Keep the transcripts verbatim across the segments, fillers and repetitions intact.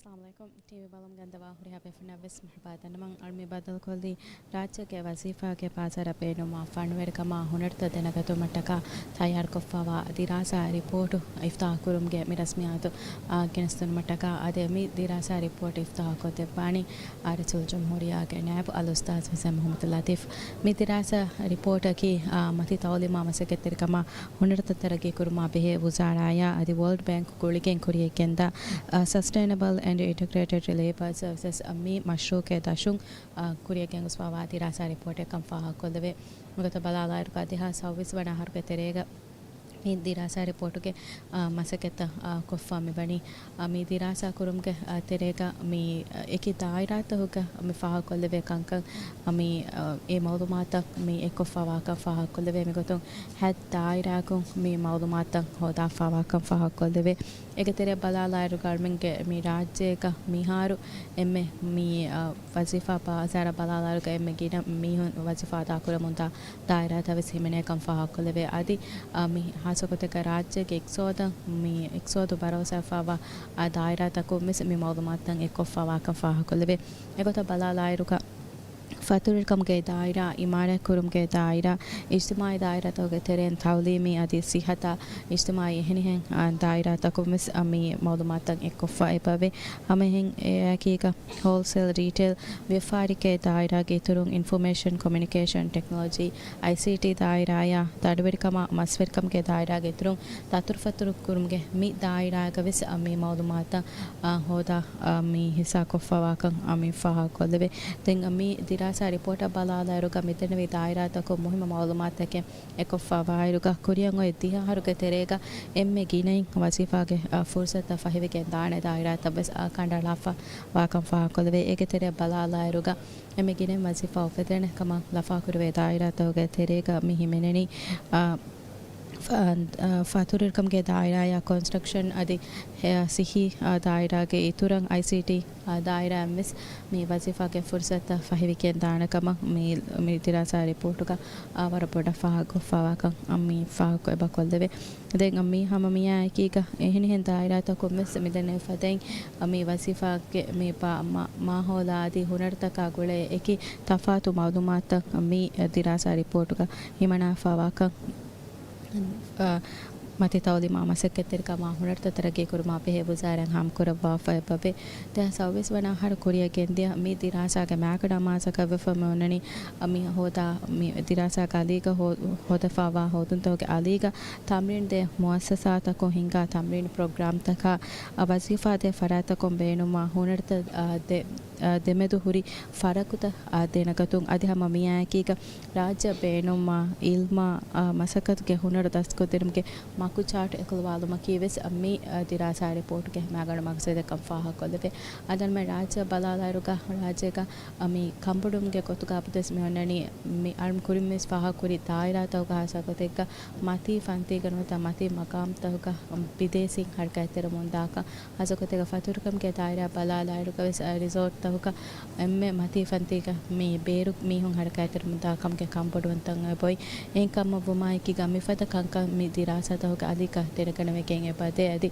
އައްސަލާމު ޢަލައިކުމް. ޓީވީ ބަލަމުން ގަންދަވާ ހުރިހާ ބޭފުޅުންނަށް ވެސް މަރުޙަބާ ދަންނަވަން. އަޅުގަނޑު މި ބައްދަލުކޮށްލީ ރާއްޖޭގެ ވަޒީފާގެ ބާޒާރަށް ބޭނުންވާ ފަންނުވެރިކަމާ ހުނަރުތައް ދެނެގަތުމަށްޓަކާ ތައްޔާރުކޮށްފައިވާ ދިރާސާ ރިޕޯޓު އިފްތާޙުކުރުމުގެ މި ރަސްމިއްޔާތު، އާ، ގެނެސްދިނުމަށްޓަކާ އަދި މި ދިރާސާ ރިޕޯޓް އިފްތާޙުކޮށްދެއްވާނީ، އާ، ރައީސުލްޖުމްހޫރިއްޔާގެ ނައިބު އަލްއުސްތާޛު ޙުސެން މުޙައްމަދު ލަތީފް. މި ދިރާސާ ރިޕޯޓަކީ، އާ، މަތި ތަޢުލީމާ މަސައްކަތްތެރިކަމާ ހުނަރުތައް ތަރައްގީކުރުމަށް ބެހޭ ވުޒާރާއާ އަދި ވޯލްޑް ބޭންކް ގުޅިގެން ކުރިޔަށްގެންދާ، އަ، ސަސްޓެއިނަބަލް އެންޑް އިންޓިގްރޭޓެޑް ލޭބާ ސަރވިސަސް މި މަޝްރޫޢުގެ ދަށުން، އަ، ކުރިޔަށް ގެންގޮސްފައިވާ ދިރާސާ ރިޕޯޓެއްކަން ފާހަގަކޮށްލެވޭ. މިގޮތަށް ބަލާލާއިރުގަ ދެހާސް ސައުވީސް ވަނަ އަހަރުގެ ތެރޭގަ މި ދިރާސާ ރިޕޯޓުގެ، އަ، މަސައްކަތްތައް، އަ، ކޮށްފަ މިވަނީ. އަ، މި ދިރާސާ ކުރުމުގެ، އަ، ތެރޭގަ މި، އަ، އެކި ދާއިރާތަކުގަ މި ފާހަގަކޮށްލެވޭ ކަންކަން، އަ، މި، އަ، އެ މައުލޫމާތުތައް މި އެއްކޮށްފައިވާކަން ފާހަގަކޮށްލެވޭ. މިގޮތުން ހަތް ދާއިރާއަކުން މި މައުލޫމާތުތައް ހޯދާފައިވާކަން ފާހަގަކޮށްލެވޭ. އޭގެ ތެރެއަށް ބަލާލާއިރު ގަރމިންގެ މި ރާއްޖޭގަ މިހާރު އެންމެ މި، އަ، ވަޒީފާ ބާޒާރަށް ބަލާލާއިރުގަ އެންމެ ގިނަ މީހުން ވަޒީފާ އަދާކުރަމުންދާ ދާއިރާތައް ވެސް ހިމެނޭކަން ފާހަގަކޮށްލެވޭ. އަދި، އަ، މި ހާއްސަގޮތެއްގަ ރާއްޖޭގެ އިޤްތިޞާދަށް މި އިޤްތިޞާދު ބަރޯސާފައިވާ، އަ، ދާއިރާތަކުން ވެސް މި މައުލޫމާތުތައް އެއްކޮށްފައިވާކަން ފާހަގަކޮށްލެވޭ. އެގޮތަށް ބަލާލާއިރުގަ ފަތުރުވެރިކަމުގެ ދާއިރާ، އިމާރާތްކުރުމުގެ ދާއިރާ، އިޖްތިމާޢީ ދާއިރާތަކުގެ ތެރެއިން ތަޢުލީމީ އަދި ސިއްހަތާ އިޖްތިމާޢީ އެހެނިހެން، އާ، ދާއިރާތަކުން ވެސް، އާ، މި މައުލޫމާތުތައް އެއްކޮށްފަ އެބަވޭ. ހަމައެހެން އެއާއެކީގަ ހޯލްސޭލް، ރީޓެއިލް، ވިޔަފާރިކަމުގެ ދާއިރާގެ އިތުރުން، އިންފޮމޭޝަން ކޮމިއުނިކޭޝަން ޓެކްނޮލޮޖީ، އައިސީޓީ ދާއިރާއާ، ދަނޑުވެރިކަމާ މަސްވެރިކަމުގެ ދާއިރާގެ އިތުރުން، ދަތުރުފަތުރު ކުރުމުގެ މި ދާއިރާގަ ވެސް، އާ، މި މައުލޫމާތުތައް، އާ، ހޯދާ، އާ، މި ހިއްސާކޮށްފައިވާކަން، އާ، މި ފާހަގަކޮށްލެވޭ. ދެން މި ދިރާސާ ރިޕޯޓަށް ބަލާލާއިރުގަ މިދެންނެވި ދާއިރާތަކުން މުހިއްމު މައުލޫމާތުތަކެއް އެއްކޮށްފައިވާއިރުގަ ކުރިއަށް އޮތް ދިހަ އަހަރުގެ ތެރޭގަ އެންމެ ގިނައިން ވަޒީފާގެ، އާ، ފުރުސަތުތައް ފަހިވެގެން ދާނެ ދާއިރާތައް ވެސް، އާ، ކަނޑައަޅާފައިވާކަން ފާހަގަކޮށްލެވޭ. އޭގެ ތެރެއަށް ބަލާލާއިރުގަ އެންމެ ގިނައިން ވަޒީފާ އުފެދޭނެ ކަމަށް ލަފާކުރެވޭ ދާއިރާތަކުގެ ތެރޭގަ މި ހިމެނެނީ، އާ، ފަ-، އާ، ފަތުރުވެރިކަމުގެ ދާއިރާއާ ކޮންސްޓްރަކްޝަން އަދި ހެ-، ސިއްހީ، އާ، ދާއިރާގެ އިތުރަށް އައިސީޓީ، އާ، ދާއިރާއިން ވެސް މި ވަޒީފާގެ ފުރުސަތުތައް ފަހިވެގެން ދާނެ ކަމަށް މި، މި ދިރާސާ ރިޕޯޓުގަ، އާ، ވަރަށް ބޮޑަށް ފާހަގަކޮށްފައިވާކަން މި ފާހަގަކޮށް އެބަ ކޮށްލެވޭ. ދެން މި ހަމަ މިއާއެކީގަ އެހެނިހެން ދާއިރާތަކުން ވެސް މިދެންނެވި ފަދައިން މި ވަޒީފާގެ މި ބާ-، މާ-، މާހައުލާ އަދި ހުނަރުތަކާ ގުޅޭ އެކި ތަފާތު މައުލޫމާތުތައް މި ދިރާސާ ރިޕޯޓުގަ ހިމަނާފައިވާކަން، އާ، މަތި ތަޢުލީމާ މަސައްކަތްތެރިކަމާ ހުނަރުތައް ތަރައްގީކުރުމާ ބެހޭ ވުޒާރާއިން ހާމަކުރައްވާފަ އެބަވޭ. ދެހާސް ސައުވީސް ވަނަ އަހަރު ކުރިއަށް ގެންދިޔަ މި ދިރާސާގެ މާގަނޑު އަމާޒަކަށް ވެފަ މި އޮންނަނީ، މި ހޯދާ، މި ދިރާސާގެ އަލީގަ ހޯ-، ހޯދަފައިވާ ހޯދުންތަކުގެ އަލީގަ ތަމްރީން ދޭ މުއައްސަސާތަކުން ހިންގާ ތަމްރީން ޕްރޮގްރާމްތަކާ، އަ، ވަޒީފާ ދޭ ފަރާތްތަކުން ބޭނުންވާ ހުނަރުތައް، އަ، ދެ-، އަ، ދެމެދު ހުރި ފަރަކުތައް، އަ، ދެނެގަތުން އަދި ހަމަ މިއާއެކީގަ ރާއްޖެ ބޭނުންވާ އިލްމާ، އާ، މަސައްކަތުގެ ހުނަރު ދަސްކޮށްދިނުމުގެ މަގުޗާޓް އެކުލަވާލުމަކީ ވެސް މި، އާ، ދިރާސާ ރިޕޯޓުގެ މައިގަނޑު މަގްސަދެއްކަން ފާހަގަކޮށްލެވޭ. އަދި މި ރާއްޖެ ބަލާލާއިރުގަ ރާއްޖޭގަ، އާ، މި ކަންބޮޑުވުމުގެ ގޮތުގަ އަބަދުވެސް މި އޮންނަނީ މި އަޅުމް ކުރިން ވެސް ފާހަގަކުރި ދާއިރާތަކުގަ ހާއްސަ ގޮތެއްގަ މަތީ ފަންތީގަ ނުވަތަ މަތީ މަގާމްތަކުގަ ބިދޭސީން ހަރަކާތްތެރިވަމުންދާކަން. ހާއްސަ ގޮތެއްގަ ފަތުރުވެރިކަމުގެ ދާއިރާ ބަލާލާއިރުގަ ވެސް ރިސޯޓްތަކުގަ އެންމެ މަތީ ފަންތީގަ މި ބޭރު މީހުން ހަރަކާތްތެރިވަމުންދާ ކަމުގެ ކަންބޮޑުވުންތައް އެބައޮތް. އެހެންކަމަށްވުމާއެކީގަ މިފަދަ ކަންކަން މި ދިރާސާތަކުގެ އަލީގަ ދެނެގަނެވިގެން އެބަދޭ. އަދި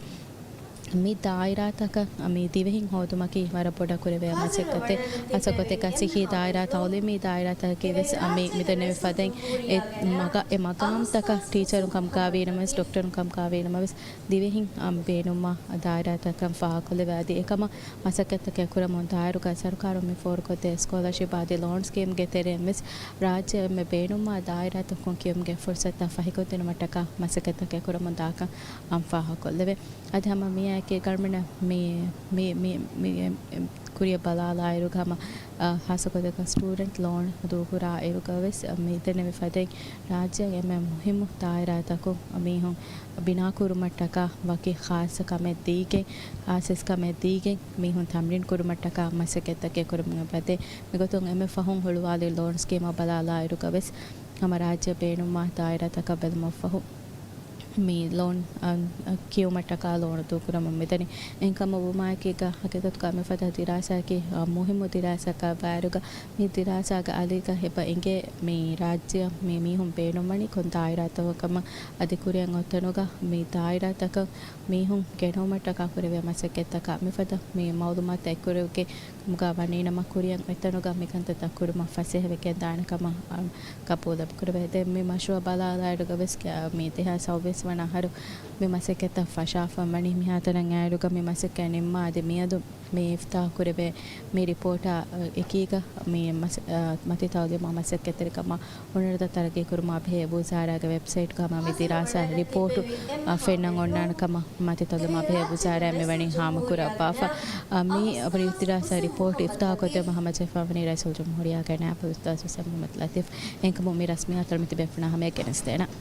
މި ދާއިރާތަކަށް މި ދިވެހިން ހޯދުމަކީ ވަރަށް ބޮޑަށް ކުރެވޭ މަސައްކަތެއް. ހާއްސަ ގޮތެއްގަ ސިއްހީ ދާއިރާ، ތައުލީމީ ދާއިރާތަކަކީ ވެސް މި މިދެންނެވި ފަދައިން އެ މަގާ-، އެ މަގާމްތަކަށް ޓީޗަރުން ކަމުގަ ވީނަމަވެސް، ޑޮކްޓަރުން ކަމުގަ ވީނަމަވެސް، ދިވެހިން އަ، ބޭނުންވާ ދާއިރާތަކަށް ފާހަގަކޮށްލެވޭ. އަދި އެކަމަށް މަސައްކަތްތަކެއް ކުރަމުން ދާއިރުގަ ސަރުކާރުން މި ފޯރުކޮށްދޭ ސްކޮލަރޝިޕް އަދި ލޯން ސްކީމްގެ ތެރެއިން ވެސް ރާއްޖެ އެންމެ ބޭނުންވާ ދާއިރާތަކުން ކިޔުމުގެ ފުރުސަތުތައް ފަހިކޮށްދިނުމަށްޓަކާ މަސައްކަތްތަކެއް ކުރަމުން ދާކަން އަން ފާހަގަކޮށްލެވޭ. އަދި ހަމަ މިއާއެކީ ގަރމަނަށް މި، މި، މި، މި، މި، ކުރިއަށް ބަލާލާއިރުގަ ހަމަ، އަ، ހާއްސަ ގޮތަކަށް ސްޓޫޑެންޓް ލޯން ދޫކުރާ އިރުގަ ވެސް މި ދެންނެވި ފަދައިން ރާއްޖޭގެ އެންމެ މުހިއްމު ދާއިރާތަކުން މީހުން ބިނާކުރުމަށްޓަކާ ވަކި ޚާއްޞަ ކަމެއް ދީގެން، ޚާއްޞަ އިސްކަމެއް ދީގެން މީހުން ތަމްރީން ކުރުމަށްޓަކާ މަސައްކަތްތަކެއް ކުރަމުން އެބަދޭ. މިގޮތުން އެންމެ ފަހުން ހުޅުވާލި ލޯން ސްކީމަށް ބަލާލާއިރުގަ ވެސް ހަމަ ރާއްޖެ ބޭނުންވާ ދާއިރާތަކަށް ބެލުމަށްފަހު، މި ލޯން، އަ، އަ، ކިޔުމަށްޓަކާ ލޯނު ދޫކުރަމުން މިދަނީ. އެހެންކަމުން ވުމާއެކީގަ ހަގީގަތުގަ މިފަދަ ދިރާސާއަކީ، އަ، މުހިއްމު ދިރާސާއަކާ ވާއިރުގަ މި ދިރާސާގެ އަލީގަ އެބަ އިނގޭ މި ރާއްޖެއަށް މި މީހުން ބޭނުންވަނީ ކޮން ދާއިރާތަކަކަމަށް. އަދި ކުރިއަށް އޮތްތަނުގަ މި ދާއިރާތަކަށް މީހުން ގެނައުމަށްޓަކާ ކުރެވޭ މަސައްކަތްތަކާ މިފަދަ މި މައުލޫމާތު އެއްކުރެވިގެން ގަ ވަނީނަމަ ކުރިއަށް އޮތްތަނުގަ މިކަންތައްތައް ކުރުމަށް ފަސޭހަވެގެންދާނެ ކަމަށް، އަ، ގަބޫލު ކުރެވޭ. ދެން މި މަޝްރޫއަށް ބަލާލާއިރުގަ ވެސް ކިޔާ، މި ދެހާސް ސައުވީސް ވަނަ އަހަރު މި މަސައްކަތްތައް ފަށާފަ ވަނީ. މިހާތަނަށް އައިރުގަ މި މަސައްކަތް ނިންމާ އަދި މިއަދު މި އިފްތާހު ކުރެވޭ މި ރިޕޯޓާ އެކީގަ މި މަސް-، އަ، މަތިތައުލީމާ މަސައްކަތްތެރިކަމާ ހުނަރުތައް ތަރައްގީ ކުރުމާ ބެހޭ ވުޒާރާގެ ވެބްސައިޓްގަ މި ދިރާސާ ރިޕޯޓު، އަ، ފެންނަން އޮންނާނެ ކަމަށް މަތިތައުލީމާ ބެހޭ ވުޒާރާއިން މިވަނީ ހާމަކުރައްވާފަ. އަ، މި ދިރާސާ ރިޕޯޓް އިފްތާހުކޮށްދެއްވުމަށް ހަމަޖެހިފަވަނީ ރައީސުލްޖުމްހޫރިއްޔާގެ ނާއިބު އުސްތާޛު ހުސެން މުހައްމަދު ލަތީފް. އެހެންކަމުން މި ރަސްމިއްޔާތުން މި ތިބޭފުޅުންނާ ހަމަޔަށް ގެނެސްދޭނަން.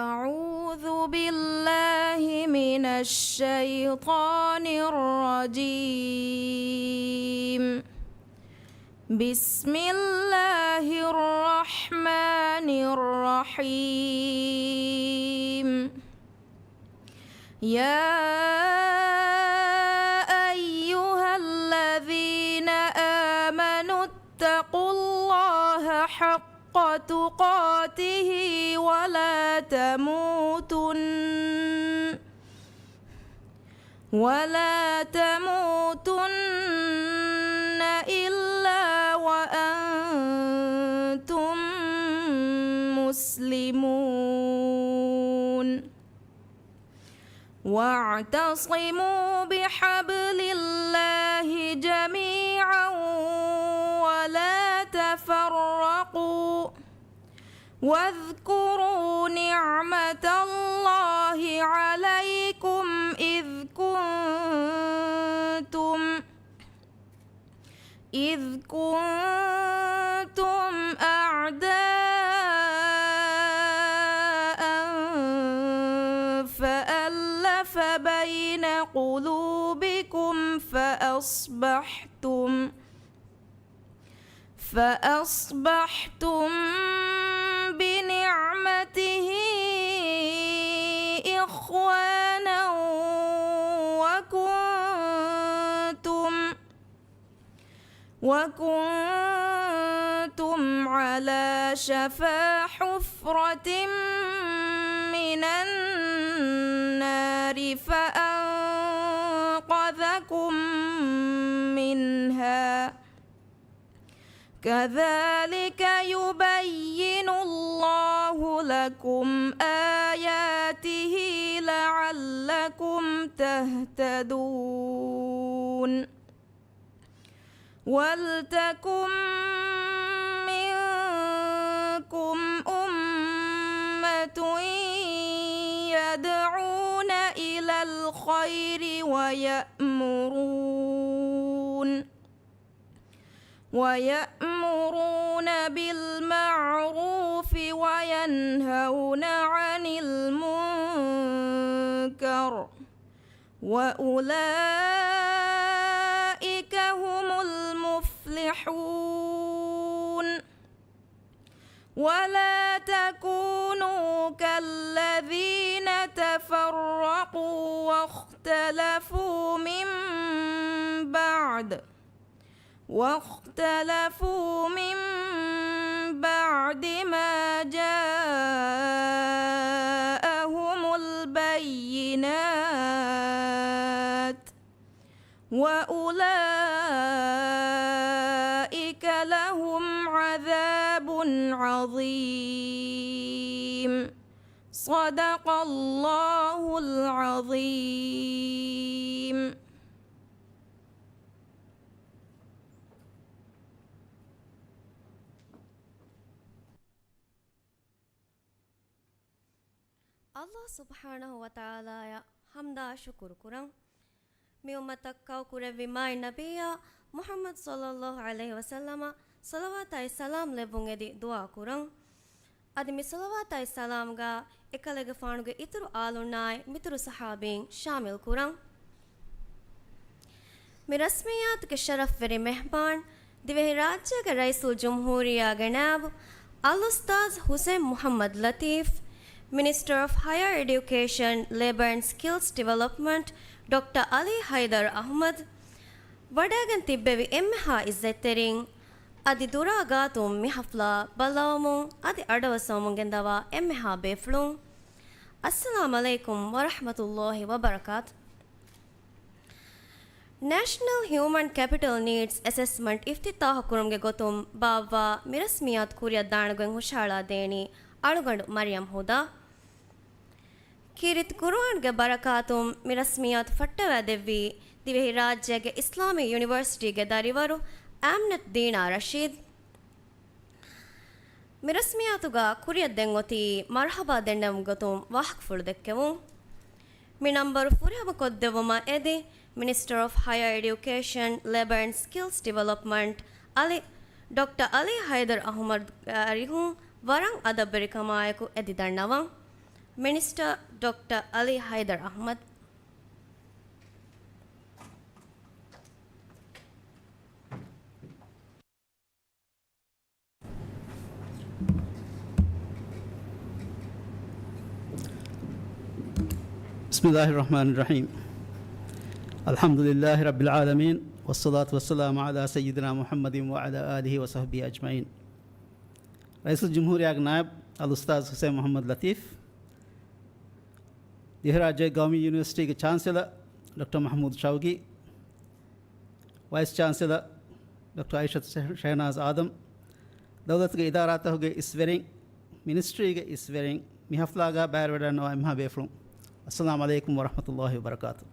أعوذ بالله من الشيطان الرجيم. بسم الله الرحمن الرحيم. يا أيها الذين آمنوا اتقوا الله حق تقاته ولا تموتن ولا تموتن إلا وأنتم مسلمون. واعتصموا بحبل الله جميعا ولا تفرقوا. واذكروا نعمة الله عليكم إذ كنتم، إذ كنتم أعداء فألف بين قلوبكم فأصبحتم فأصبحتم بنعمته إخوانا وكنتم، وكنتم على شفا حفرة من النار فأنقذكم منها. كذلك يبين الله لكم آياته لعلكم تهتدون. ولتكن منكم أمة يدعون إلى الخير ويأمرون ويأمرون بالمعروف وينهون عن المنكر، وأولئك هم المفلحون. ولا تكونوا كالذين تفرقوا واختلفوا من بعد، واختلفوا من بعد ما جاءهم البينات، وأولئك لهم عظيم. صدق الله العظيم. ﷲ ސުބްޙާނަހޫ ވަތަޢާލާއަށް ޙަމްދާ ޝުކުރު ކުރަން. މި އުއްމަތަށް ކައު ކުރެއްވި މާތް ނަބިއްޔާ މުޙައްމަދު ޞައްލައްލާހު ޢަލައިހި ވަސައްލަމަށް ޞަލަވާތާއި ސަލާމް ލެއްވުން އެދި ދުޢާ ކުރަން. އަދި މި ޞަލަވާތާއި ސަލާމްގަ އެކަލޭގެފާނުގެ އިތުރު އާލުންނާއި މިތުރު ޞަޙާބީން ޝާމިލް ކުރަން. މި ރަސްމިއްޔާތުގެ ޝަރަފްވެރި މެހްމާން، ދިވެހިރާއްޖޭގެ ރައީސުލްޖުމްހޫރިއްޔާގެ ނާއިބު އަލްއުސްތާޛު ޙުސައިން މުޙައްމަދު ލަތީފް، މިނިސްޓަރ އޮފް ހަޔަރ އެޑިއުކޭޝަން، ލޭބަރ އެންޑް ސްކިލްސް ޑިވެލޮޕްމަންޓް، ޑޮކްޓަރ އަލީ ހައިދަރު އަޙްމަދު، ވަޑައިގެން ތިއްބެވި އެންމެހާ އިއްޒަތްތެރިން، އަދި ދުރާ ގާތުން މި ޙަފްލާ ބައްލަވަމުން އަދި އަޑައައްސަވަމުން ގެންދަވާ އެންމެހާ ބޭފުޅުން، އައްސަލާމް ޢަލައިކުމް ވަރަޙްމަތުﷲ ވަބަރަކާތު. ނޭޝަނަލް ހިއުމަން ކެޕިޓަލް ނީޑްސް އެސެސްމަންޓް އިފްތިތާޙު ކުރުމުގެ ގޮތުން ބާއްވާ މި ރަސްމިއްޔާތު ކުރިއަށް ދާނެ ގޮތް ހުށަހަޅާ ދޭނީ އަޅުގަނޑު މަރިޔަމް ހުދާ. ކީރިތި ޤުރުއާންގެ ބަރަކާތުން މި ރަސްމިއްޔާތު ފައްޓަވައިދެއްވީ ދިވެހިރާއްޖޭގެ އިސްލާމީ ޔުނިވަރސިޓީގެ ދަރިވަރު އާމިނަތު ދީނާ ރަޝީދު. މި ރަސްމިއްޔާތުގަ ކުރިއަށް ދޭން އޮތީ މަރުޙަބާ ދެންނެވުމުގެ ގޮތުން ވާހަކަފުޅު ދެއްކެވުން. މި ނަންބަރު ފުރިހަމަކޮށްދެއްވުމަށް އެދި، މިނިސްޓަރ އޮފް ހަޔަރ އެޑިއުކޭޝަން، ލޭބަރ އެންޑް ސްކިލްސް ޑިވެލޮޕްމަންޓް އަލި، ޑޮކްޓަރ އަލީ ހައިދަރު އަޙްމަދު އަރިހުން ވަރަށް އަދަބުވެރިކަމާއެކު އެދި ދަންނަވަން. މިނިސްޓަރ ޑޮކްޓަރ އަލީ ހައިދަރު އަޙްމަދު. بسم الله الرحمن الرحيم. الحمد لله رب العالمين، والصلاة والسلام على سيدنا محمد وعلى آله وصحبه أجمعين. ރައީސުލްޖުމްހޫރިއްޔާގެ ނާއިބު އަލްއުސްތާޛު ޙުސައިން މުޙައްމަދު ލަތީފް، ދިވެހިރާއްޖޭގެ ގައުމީ ޔުނިވަރސިޓީގެ ޗާންސެލަރ ޑޮކްޓަރ މަޙްމޫދު ޝައުގީ، ވައިސް ޗާންސެލަރ ޑޮކްޓަރ އައިޝަތު ޝެ-، ޝެހްނާޒް އާދަމް، ދައުލަތުގެ އިދާރާތަކުގެ އިސްވެރިން، މިނިސްޓްރީގެ އިސްވެރިން، މި ޙަފްލާގަ ބައިވެރިވެވަޑައިގަންނަވާ އެންމެހާ ބޭފުޅުން، އައްސަލާމް ޢަލައިކުމް ވަރަޙްމަތުﷲ ވަބަރަކާތު.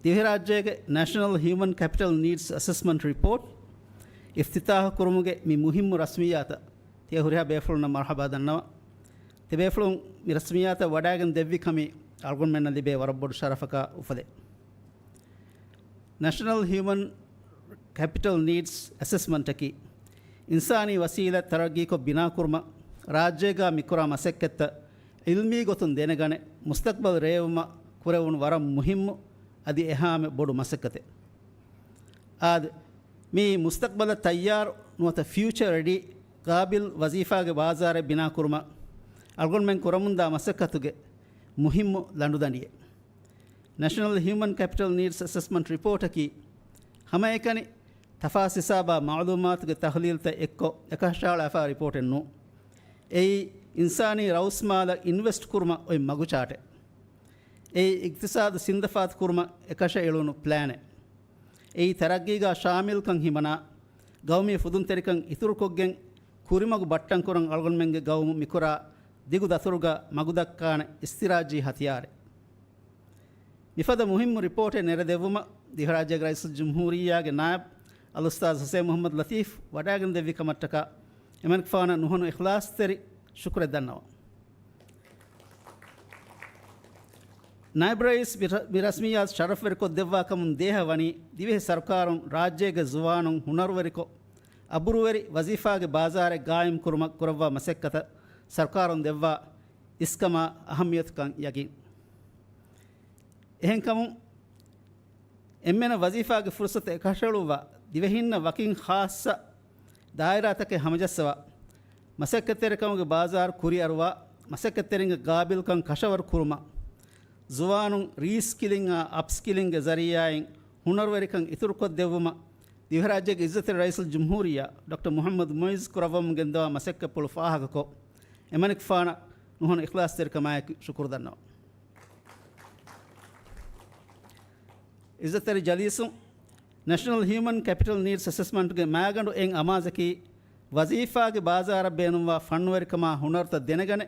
ދިވެހިރާއްޖޭގެ ނޭޝަނަލް ހިއުމަން ކެޕިޓަލް ނީޑްސް އެސެސްމަންޓް ރިޕޯޓް އިފްތިތާޙު ކުރުމުގެ މި މުހިއްމު ރަސްމިއްޔާތަށް ތިޔަ ހުރިހާ ބޭފުޅުންނަށް މަރުޙަބާ ދަންނަވަން. ތިބޭފުޅުން މި ރަސްމިއްޔާތަށް ވަޑައިގެން ދެއްވި ކަމީ އަޅުގަނޑުމެންނަށް ލިބޭ ވަރަށް ބޮޑު ޝަރަފަކާ އުފަލެއް. ނޭޝަނަލް ހިއުމަން ކެޕިޓަލް ނީޑްސް އެސެސްމަންޓަކީ، އިންސާނީ ވަސީލަތް ތަރައްގީކޮށް ބިނާކުރުމަށް ރާއްޖޭގަ މިކުރާ މަސައްކަތްތައް ޢިލްމީ ގޮތުން ދެނެގަނެ، މުސްތަޤްބަލް ރޭވުމަށް ކުރެވުނު ވަރަށް މުހިއްމު އަދި އެހާމެ ބޮޑު މަސައްކަތެއް. އާދެ، މީ މުސްތަޤްބަލަށް ތައްޔާރު ނުވަތަ ފިއުޗަރ ރެޑީ، ޤާބިލް ވަޒީފާގެ ބާޒާރެއް ބިނާކުރުމަށް އަޅުގަނޑުމެން ކުރަމުންދާ މަސައްކަތުގެ މުހިއްމު ލަނޑުދަނޑިއެއް. ނޭޝަނަލް ހިއުމަން ކެޕިޓަލް ނީޑްސް އެސެސްމަންޓް ރިޕޯޓަކީ، ހަމައެކަނި ތަފާސް ހިސާބާ މަޢުލޫމާތުގެ ތަޙްލީލްތައް އެއްކޮށް އެކަށައަޅާފާ ރިޕޯޓެއް ނޫން. އެއީ އިންސާނީ ރައުސްމާލަށް އިންވެސްޓް ކުރުމަށް އޮތް މަގުޗާޓެއް. އެއީ އިޤްތިޞާދު ސިންދަފާތު ކުރުމަށް އެކަށައެޅުނު ޕްލޭނެއް. އެއީ ތަރައްގީގަ ޝާމިލްކަން ހިމަނާ، ގައުމީ ފުދުންތެރިކަން އިތުރުކޮށްގެން، ކުރިމަގު ބައްޓަންކުރަން އަޅުގަނޑުމެންގެ ގައުމު މިކުރާ ދިގު ދަތުރުގަ މަގުދައްކާނެ އިސްތިރާޖީ ހަތިޔާރެއް. މިފަދަ މުހިއްމު ރިޕޯޓެއް ނެރެދެއްވުމަށް ދިވެހިރާއްޖޭގެ ރައީސުލްޖުމްހޫރިއްޔާގެ ނާއިބު އަލްއުސްތާޛު ޙުސައިން މުޙައްމަދު ލަތީފް ވަޑައިގެން ދެއްވި ކަމަށްޓަކާ އެމަނިކުފާނަށް ނުހަނު އިޚްލާޞްތެރި ޝުކުރެއް ދަންނަވަން. ނާއިބު ރައީސް މި ރަ-، މި ރަސްމިއްޔާތު ޝަރަފްވެރިކޮށްދެއްވާ ކަމުން ދޭހަ ވަނީ، ދިވެހި ސަރުކާރުން ރާއްޖޭގެ ޒުވާނުން ހުނަރުވެރިކޮށް، އަބުރުވެރި ވަޒީފާގެ ބާޒާރެއް ގާއިމްކުރުމަށް ކުރައްވާ މަސައްކަތަށް ސަރުކާރުން ދެއްވާ އިސްކަމާ އަހައްމިޔަތުކަން ޔަގީން. އެހެންކަމުން، އެންމެނަށް ވަޒީފާގެ ފުރުޞަތު އެކަށައެޅުއްވާ، ދިވެހިންނަށް ވަކިން ޚާއްޞަ ދާއިރާތަކެއް ހަމަޖައްސަވާ، މަސައްކަތްތެރިކަމުގެ ބާޒާރު ކުރިއަރުވާ، މަސައްކަތްތެރިންގެ ގާބިލްކަން ކަށަވަރު ކުރުމަށް، ޒުވާނުން ރީސްކިލިންއާ އަޕްސްކިލިންގެ ޒަރީޢާއިން ހުނަރުވެރިކަން އިތުރުކޮށްދެއްވުމަށް، ދިވެހިރާއްޖޭގެ އިއްޒަތްތެރި ރައީސުލްޖުމްހޫރިއްޔާ ޑޮކްޓަރ މުޙައްމަދު މުޢިއްޒު ކުރައްވަމުން ގެންދަވާ މަސައްކަތްޕުޅު ފާހަގަކޮށް، އެމަނިކުފާނަށް ނުހަނު އިޚްލާޞްތެރިކަމާއެކު ޝުކުރު ދަންނަވަން. އިއްޒަތްތެރި ޖަލީސުން، ނޭޝަނަލް ހިއުމަން ކެޕިޓަލް ނީޑްސް އެސެސްމަންޓްގެ މައިގަނޑު އެއް އަމާޒަކީ، ވަޒީފާގެ ބާޒާރަށް ބޭނުންވާ ފަންނުވެރިކަމާ ހުނަރުތައް ދެނެގަނެ،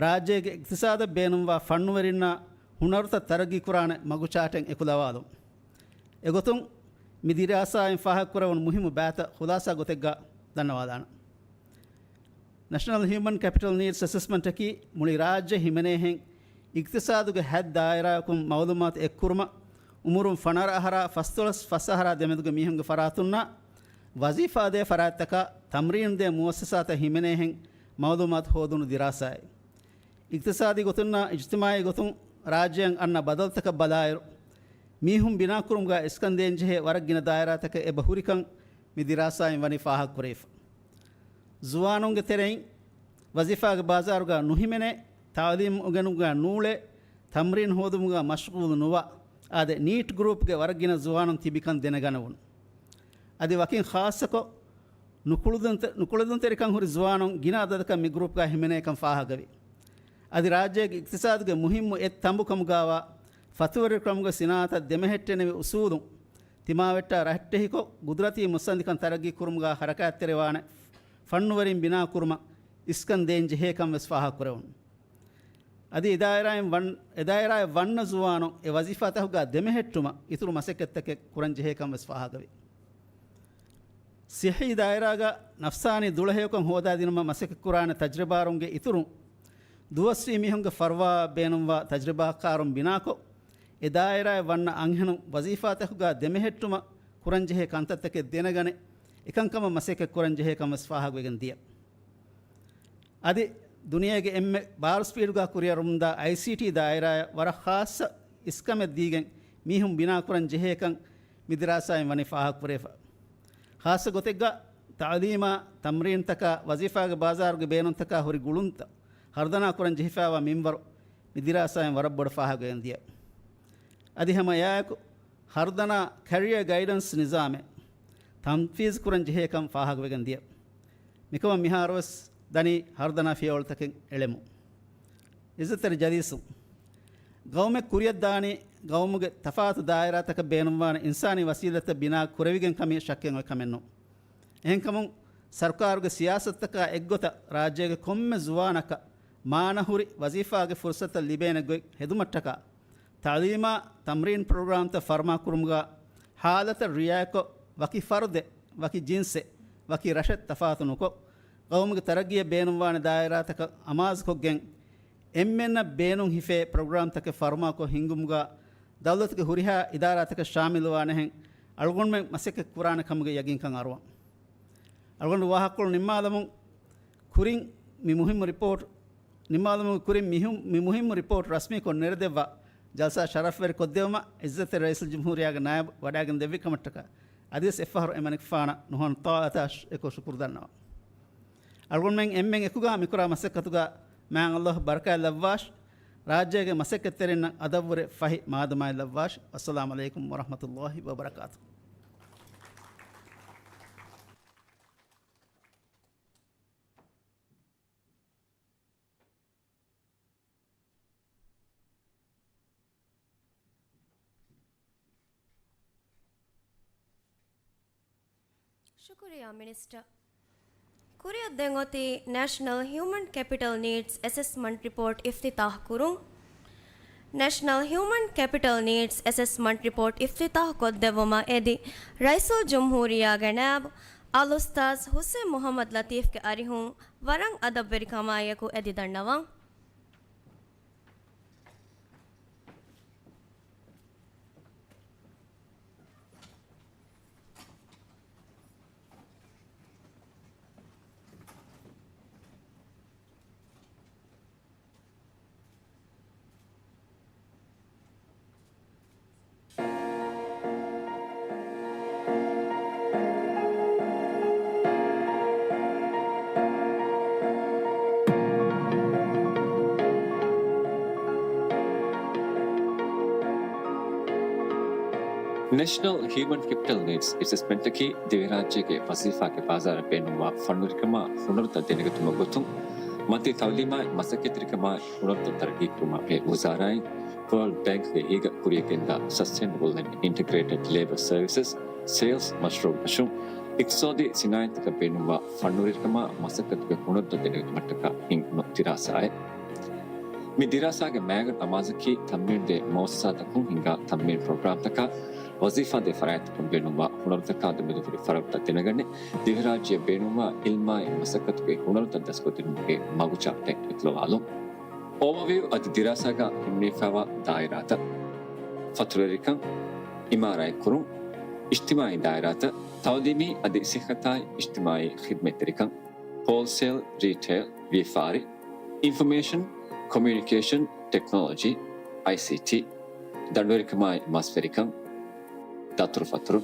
ރާއްޖޭގެ އިޤްތިޞާދަށް ބޭނުންވާ ފަންނުވެރިންނާ ހުނަރުތައް ތަރައްގީ ކުރާނެ މަގުޗާޓެއް އެކުލަވާލުން. އެގޮތުން މި ދިރާސާއިން ފާހަގަކުރެވުނު މުހިއްމު ބައިތައް ޚުލާސާ ގޮތެއްގަ ދަންނަވާލާނަން. ނެޝަނަލް ހިއުމަން ކެޕިޓަލް ނީޑްސް އެސެސްމަންޓަކީ މުޅި ރާއްޖެ ހިމެނޭހެން އިޤްތިޞާދުގެ ހަތް ދާއިރާއަކުން މައުލޫމާތު އެއްކުރުމަށް، އުމުރުން ފަނަރަ އަހަރާ ފަސްދޮޅަސް ފަސް އަހަރާ ދެމެދުގެ މީހުންގެ ފަރާތުންނާ ވަޒީފާދޭ ފަރާތްތަކާ ތަމްރީނުދޭ މުއައްސަސާތައް ހިމެނޭހެން މައުލޫމާތު ހޯދުނު ދިރާސާއެއް. އިޤްތިޞާދީ ގޮތުންނާ އިޖްތިމާޢީ ގޮތުން ރާއްޖެއަށް އަންނަ ބަދަލުތަކަށް ބަލާއިރު، މީހުން ބިނާކުރުމުގަ އިސްކަން ދޭންޖެހޭ ވަރަށް ގިނަ ދާއިރާތަކެއް އެބަ ހުރިކަން މި ދިރާސާއިން ވަނީ ފާހަގަކުރެވިފަ. ޒުވާނުންގެ ތެރެއިން ވަޒީފާގެ ބާޒާރުގަ ނުހިމެނޭ، ތަޢުލީމު އުނގެނުމުގަ ނޫޅޭ، ތަމްރީން ހޯދުމުގަ މަޝްޣޫލު ނުވާ، އާދެ، ނީޓް ގްރޫޕްގެ ވަރަށް ގިނަ ޒުވާނުން ތިބިކަން ދެނެގަނެވުނު. އަދި ވަކިން ޚާއްޞަކޮށް، ނުކުޅެދުންތެ-، ނުކުޅެދުންތެރިކަން ހުރި ޒުވާނުން ގިނަ އަދަދަކަށް މި ގްރޫޕްގަ ހިމެނޭކަން ފާހަގަވި. އަދި ރާއްޖޭގެ އިޤްތިޞާދުގެ މުހިއްމު އެއް ތަނބު ކަމުގަވާ ފަތުވެރިކަމުގެ ސިނާއަތަށް ދެމެހެއްޓެނިވި އުސޫލުން ތިމާވެއްޓާ ރައްޓެހިކޮށް، ގުދުރަތީ މުއްސަނދިކަން ތަރައްގީ ކުރުމުގަ ހަރަކާތްތެރިވާނެ ފަންނުވެރިން ބިނާކުރުމަށް އިސްކަން ދޭން ޖެހޭކަން ވެސް ފާހަގަކުރެވުނު. އަދި އެ ދާއިރާއިން ވަން-، އެ ދާއިރާއަށް ވަންނަ ޒުވާނުން އެ ވަޒީފާތަކުގަ ދެމެހެއްޓުމަށް އިތުރު މަސައްކަތްތަކެއް ކުރަން ޖެހޭކަން ވެސް ފާހަގަވި. ސިއްހީ ދާއިރާގަ ނަފްސާނީ ދުޅަހެޔޮކަން ހޯދާދިނުމަށް މަސައްކަތްކުރާނެ ތަޖްރިބާރުންގެ އިތުރުން، ދުވަސްވީ މީހުންގެ ފަރުވާއަށް ބޭނުންވާ ތަޖްރިބާކާރުން ބިނާކޮށް، އެ ދާއިރާއަށް ވަންނަ އަންހެނުން ވަޒީފާތަކުގަ ދެމެހެއްޓުމަށް ކުރަންޖެހޭ ކަންތައްތަކެއް ދެނެގަނެ، އެކަންކަމަށް މަސައްކަތް ކުރަންޖެހޭކަން ވެސް ފާހަގަވެގެން ދިޔަ. އަދި ދުނިޔޭގެ އެންމެ ބާރު ސްޕީޑުގަ ކުރިއަރަމުންދާ އައިސީޓީ ދާއިރާއަށް ވަރަށް ޚާއްޞަ އިސްކަމެއް ދީގެން މީހުން ބިނާކުރަން ޖެހޭކަން މި ދިރާސާއިން ވަނީ ފާހަގަކުރެވިފަ. ޚާއްޞަ ގޮތެއްގަ ތަޢުލީމާ، ތަމްރީންތަކާ، ވަޒީފާގެ ބާޒާރުގެ ބޭނުންތަކާ ހުރި ގުޅުންތައް ހަރުދަނާ ކުރަން ޖެހިފައިވާ މިންވަރު މި ދިރާސާއިން ވަރަށް ބޮޑަށް ފާހަގަވެގެން ދިޔަ. އަދި ހަމަ އެއާއެކު ހަރުދަނާ ކެރިއަރ ގައިޑެންސް ނިޒާމެއް ތަންފީޒު ކުރަން ޖެހޭކަން ފާހަގަވެގެން ދިޔަ. މިކަމަށް މިހާރުވެސް ދަނީ ހަރުދަނާ ފިޔަވަޅުތަކެއް އެޅެމުން. އިއްޒަތްތެރި ޖަލީސު، ގައުމެއް ކުރިއަށްދާނީ ގައުމުގެ ތަފާތު ދާއިރާތަކަށް ބޭނުންވާނެ އިންސާނީ ވަސީލަތްތައް ބިނާ ކުރެވިގެން ކަމީ ޝައްކެއް އޮތް ކަމެއް ނޫން. އެހެންކަމުން ސަރުކާރުގެ ސިޔާސަތުތަކާ އެއްގޮތަށް ރާއްޖޭގެ ކޮންމެ ޒުވާނަކަށް މާނަހުރި ވަޒީފާގެ ފުރުސަތުތައް ލިބޭނެ ގޮތް ހެދުމަށްޓަކާ، ތަޢުލީމާ ތަމްރީން ޕްރޮގްރާމްތައް ފަރުމާކުރުމުގަ ހާލަތަށް ރިއާޔަތްކޮށް، ވަކި ފަރުދެއް، ވަކި ޖިންސެއް، ވަކި ރަށެއް ތަފާތު ނުކޮށް، ގައުމުގެ ތަރައްގީއަށް ބޭނުންވާނެ ދާއިރާތަކަށް އަމާޒުކޮށްގެން، އެންމެންނަށް ބޭނުން ހިފޭ ޕްރޮގްރާމްތަކެއް ފަރުމާކޮށް ހިންގުމުގަ ދައުލަތުގެ ހުރިހާ އިދާރާތަކެއް ޝާމިލުވާނެހެން އަޅުގަނޑުމެން މަސައްކަތް ކުރާނެ ކަމުގެ ޔަގީންކަން އަރުވަން. އަޅުގަނޑު ވާހަކަކޮޅު ނިންމާލަމުން ކުރިން މި މުހިއްމު ރިޕޯޓް، ނިންމާލުމުގެ ކުރިން މިހު-، މި މުހިއްމު ރިޕޯޓް ރަސްމީކޮށް ނެރެދެއްވާ ޖަލްސާ ޝަރަފްވެރި ކޮށްދެއްވުމަށް އިއްޒަތްތެރި ރައީސުލްޖުމްހޫރިއްޔާގެ ނާއިބު ވަޑައިގެން ދެއްވި ކަމަށްޓަކާ އަދިވެސް އެއްފަހަރު އެމަނިކުފާނަށް ނުހަނު ޠާޢަތާ އެކު ޝުކުރު ދަންނަވަން. އަޅުގަނޑުމެން އެންމެން އެކުގަ މިކުރާ މަސައްކަތުގަ މާތް ﷲ ބަރަކާތް ލައްވާށި، ރާއްޖޭގެ މަސައްކަތްތެރިންނަށް އަދަށްވުރެ ފަހި މާދަމާތް ލައްވާށި. ވައްސަލާމް ޢަލައިކުމް ވަރަޙްމަތުﷲ ވަބަރަކާތުހު. ޝުކުރިއްޔާ މިނިސްޓަރ. ކުރިއަށްދޭން އޮތީ ނޭޝަނަލް ހިއުމަން ކެޕިޓަލް ނީޑްސް އެސެސްމަންޓް ރިޕޯޓް އިފްތިތާޙް ކުރުން. ނޭޝަނަލް ހިއުމަން ކެޕިޓަލް ނީޑްސް އެސެސްމަންޓް ރިޕޯޓް އިފްތިތާޙް ކޮށްދެއްވުމަށް އެދި، ރައީސުލްޖުމްހޫރިއްޔާގެ ނާއިބު އަލްއުސްތާޛް ޙުސެން މުޙައްމަދު ލަތީފްގެ އަރިހުން ވަރަށް އަދަބުވެރިކަމާއިއެކު އެދި ދަންނަވަން. ނޭޝަނަލް ހިއުމަން ކެޕިޓަލް ނީޑްސް އެސެސްމަންޓަކީ ދިވެހިރާއްޖޭގެ ވަޒީފާގެ ބާޒާރަށް ބޭނުންވާ ފަންނުވެރިކަމާ ހުނަރުތައް ދެނެގަތުމުގެ ގޮތުން މަތި ތައުލީމާއި މަސައްކަތްތެރިކަމާއި ހުނަރުތައް ތަރައްގީކުރުމާ ބެހޭ ވުޒާރާއިން ވަރލްޑް ބޭންކްގެ އެހީގަ ކުރިޔަށްގެންދާ ސަސްޓެނަބަލް އެންޑް އިންޓަގްރޭޓެޑް ލޭބަ ސަރވިސަސް، ސޭލްސް، މަޝްރޫއު މަޝްރޫއު، އިޤްތިޞާދީ ސިނާއަތްތަކަށް ބޭނުންވާ ފަންނުވެރިކަމާ މަސައްކަތުގެ ހުނަރުތައް ދެނެގަތުމަށްޓަކާ ހިންގުނު ދިރާސާއެއް. މި ދިރާސާގެ މައިގަނޑު ނަމާދަކީ ތަމްރީނުދޭ މުއައްސަސާތަކުން ހިންގާ ތަމްރީނު ޕްރޮގްރާމްތަކާ، ވަޒީފާދޭ ފަރާތްތަކުން ބޭނުންވާ ހުނަރުތަކާ ދެމެދު ހުރި ފަރަގުތައް ދެނެގަނެ، ދިވެހިރާއްޖެއަށް ބޭނުންވާ އިލްމާއި މަސައްކަތުގެ ހުނަރުތައް ދަސްކޮށްދިނުމުގެ މަގުޗާޓެއް އެކުލަވާލުން. އޯވަވިއު އަދި ދިރާސާގަ ހިމެނިފައިވާ ދާއިރާތައް، ފަތުރުވެރިކަން، އިމާރާތްކުރުން، އިޖްތިމާއީ ދާއިރާތައް، ތައުލީމީ އަދި ސިއްހަތާއި އިޖްތިމާއީ ޚިދުމަތްތެރިކަން، ހޯލްސޭލް، ރީޓެއިލް، ވިޔަފާރި، އިންފޮމޭޝަން، ކޮމިއުނިކޭޝަން، ޓެކްނޮލޮޖީ، އައިސީޓީ، ދަނޑުވެރިކަމާއި މަސްވެރިކަން، ދަތުރުފަތުރު.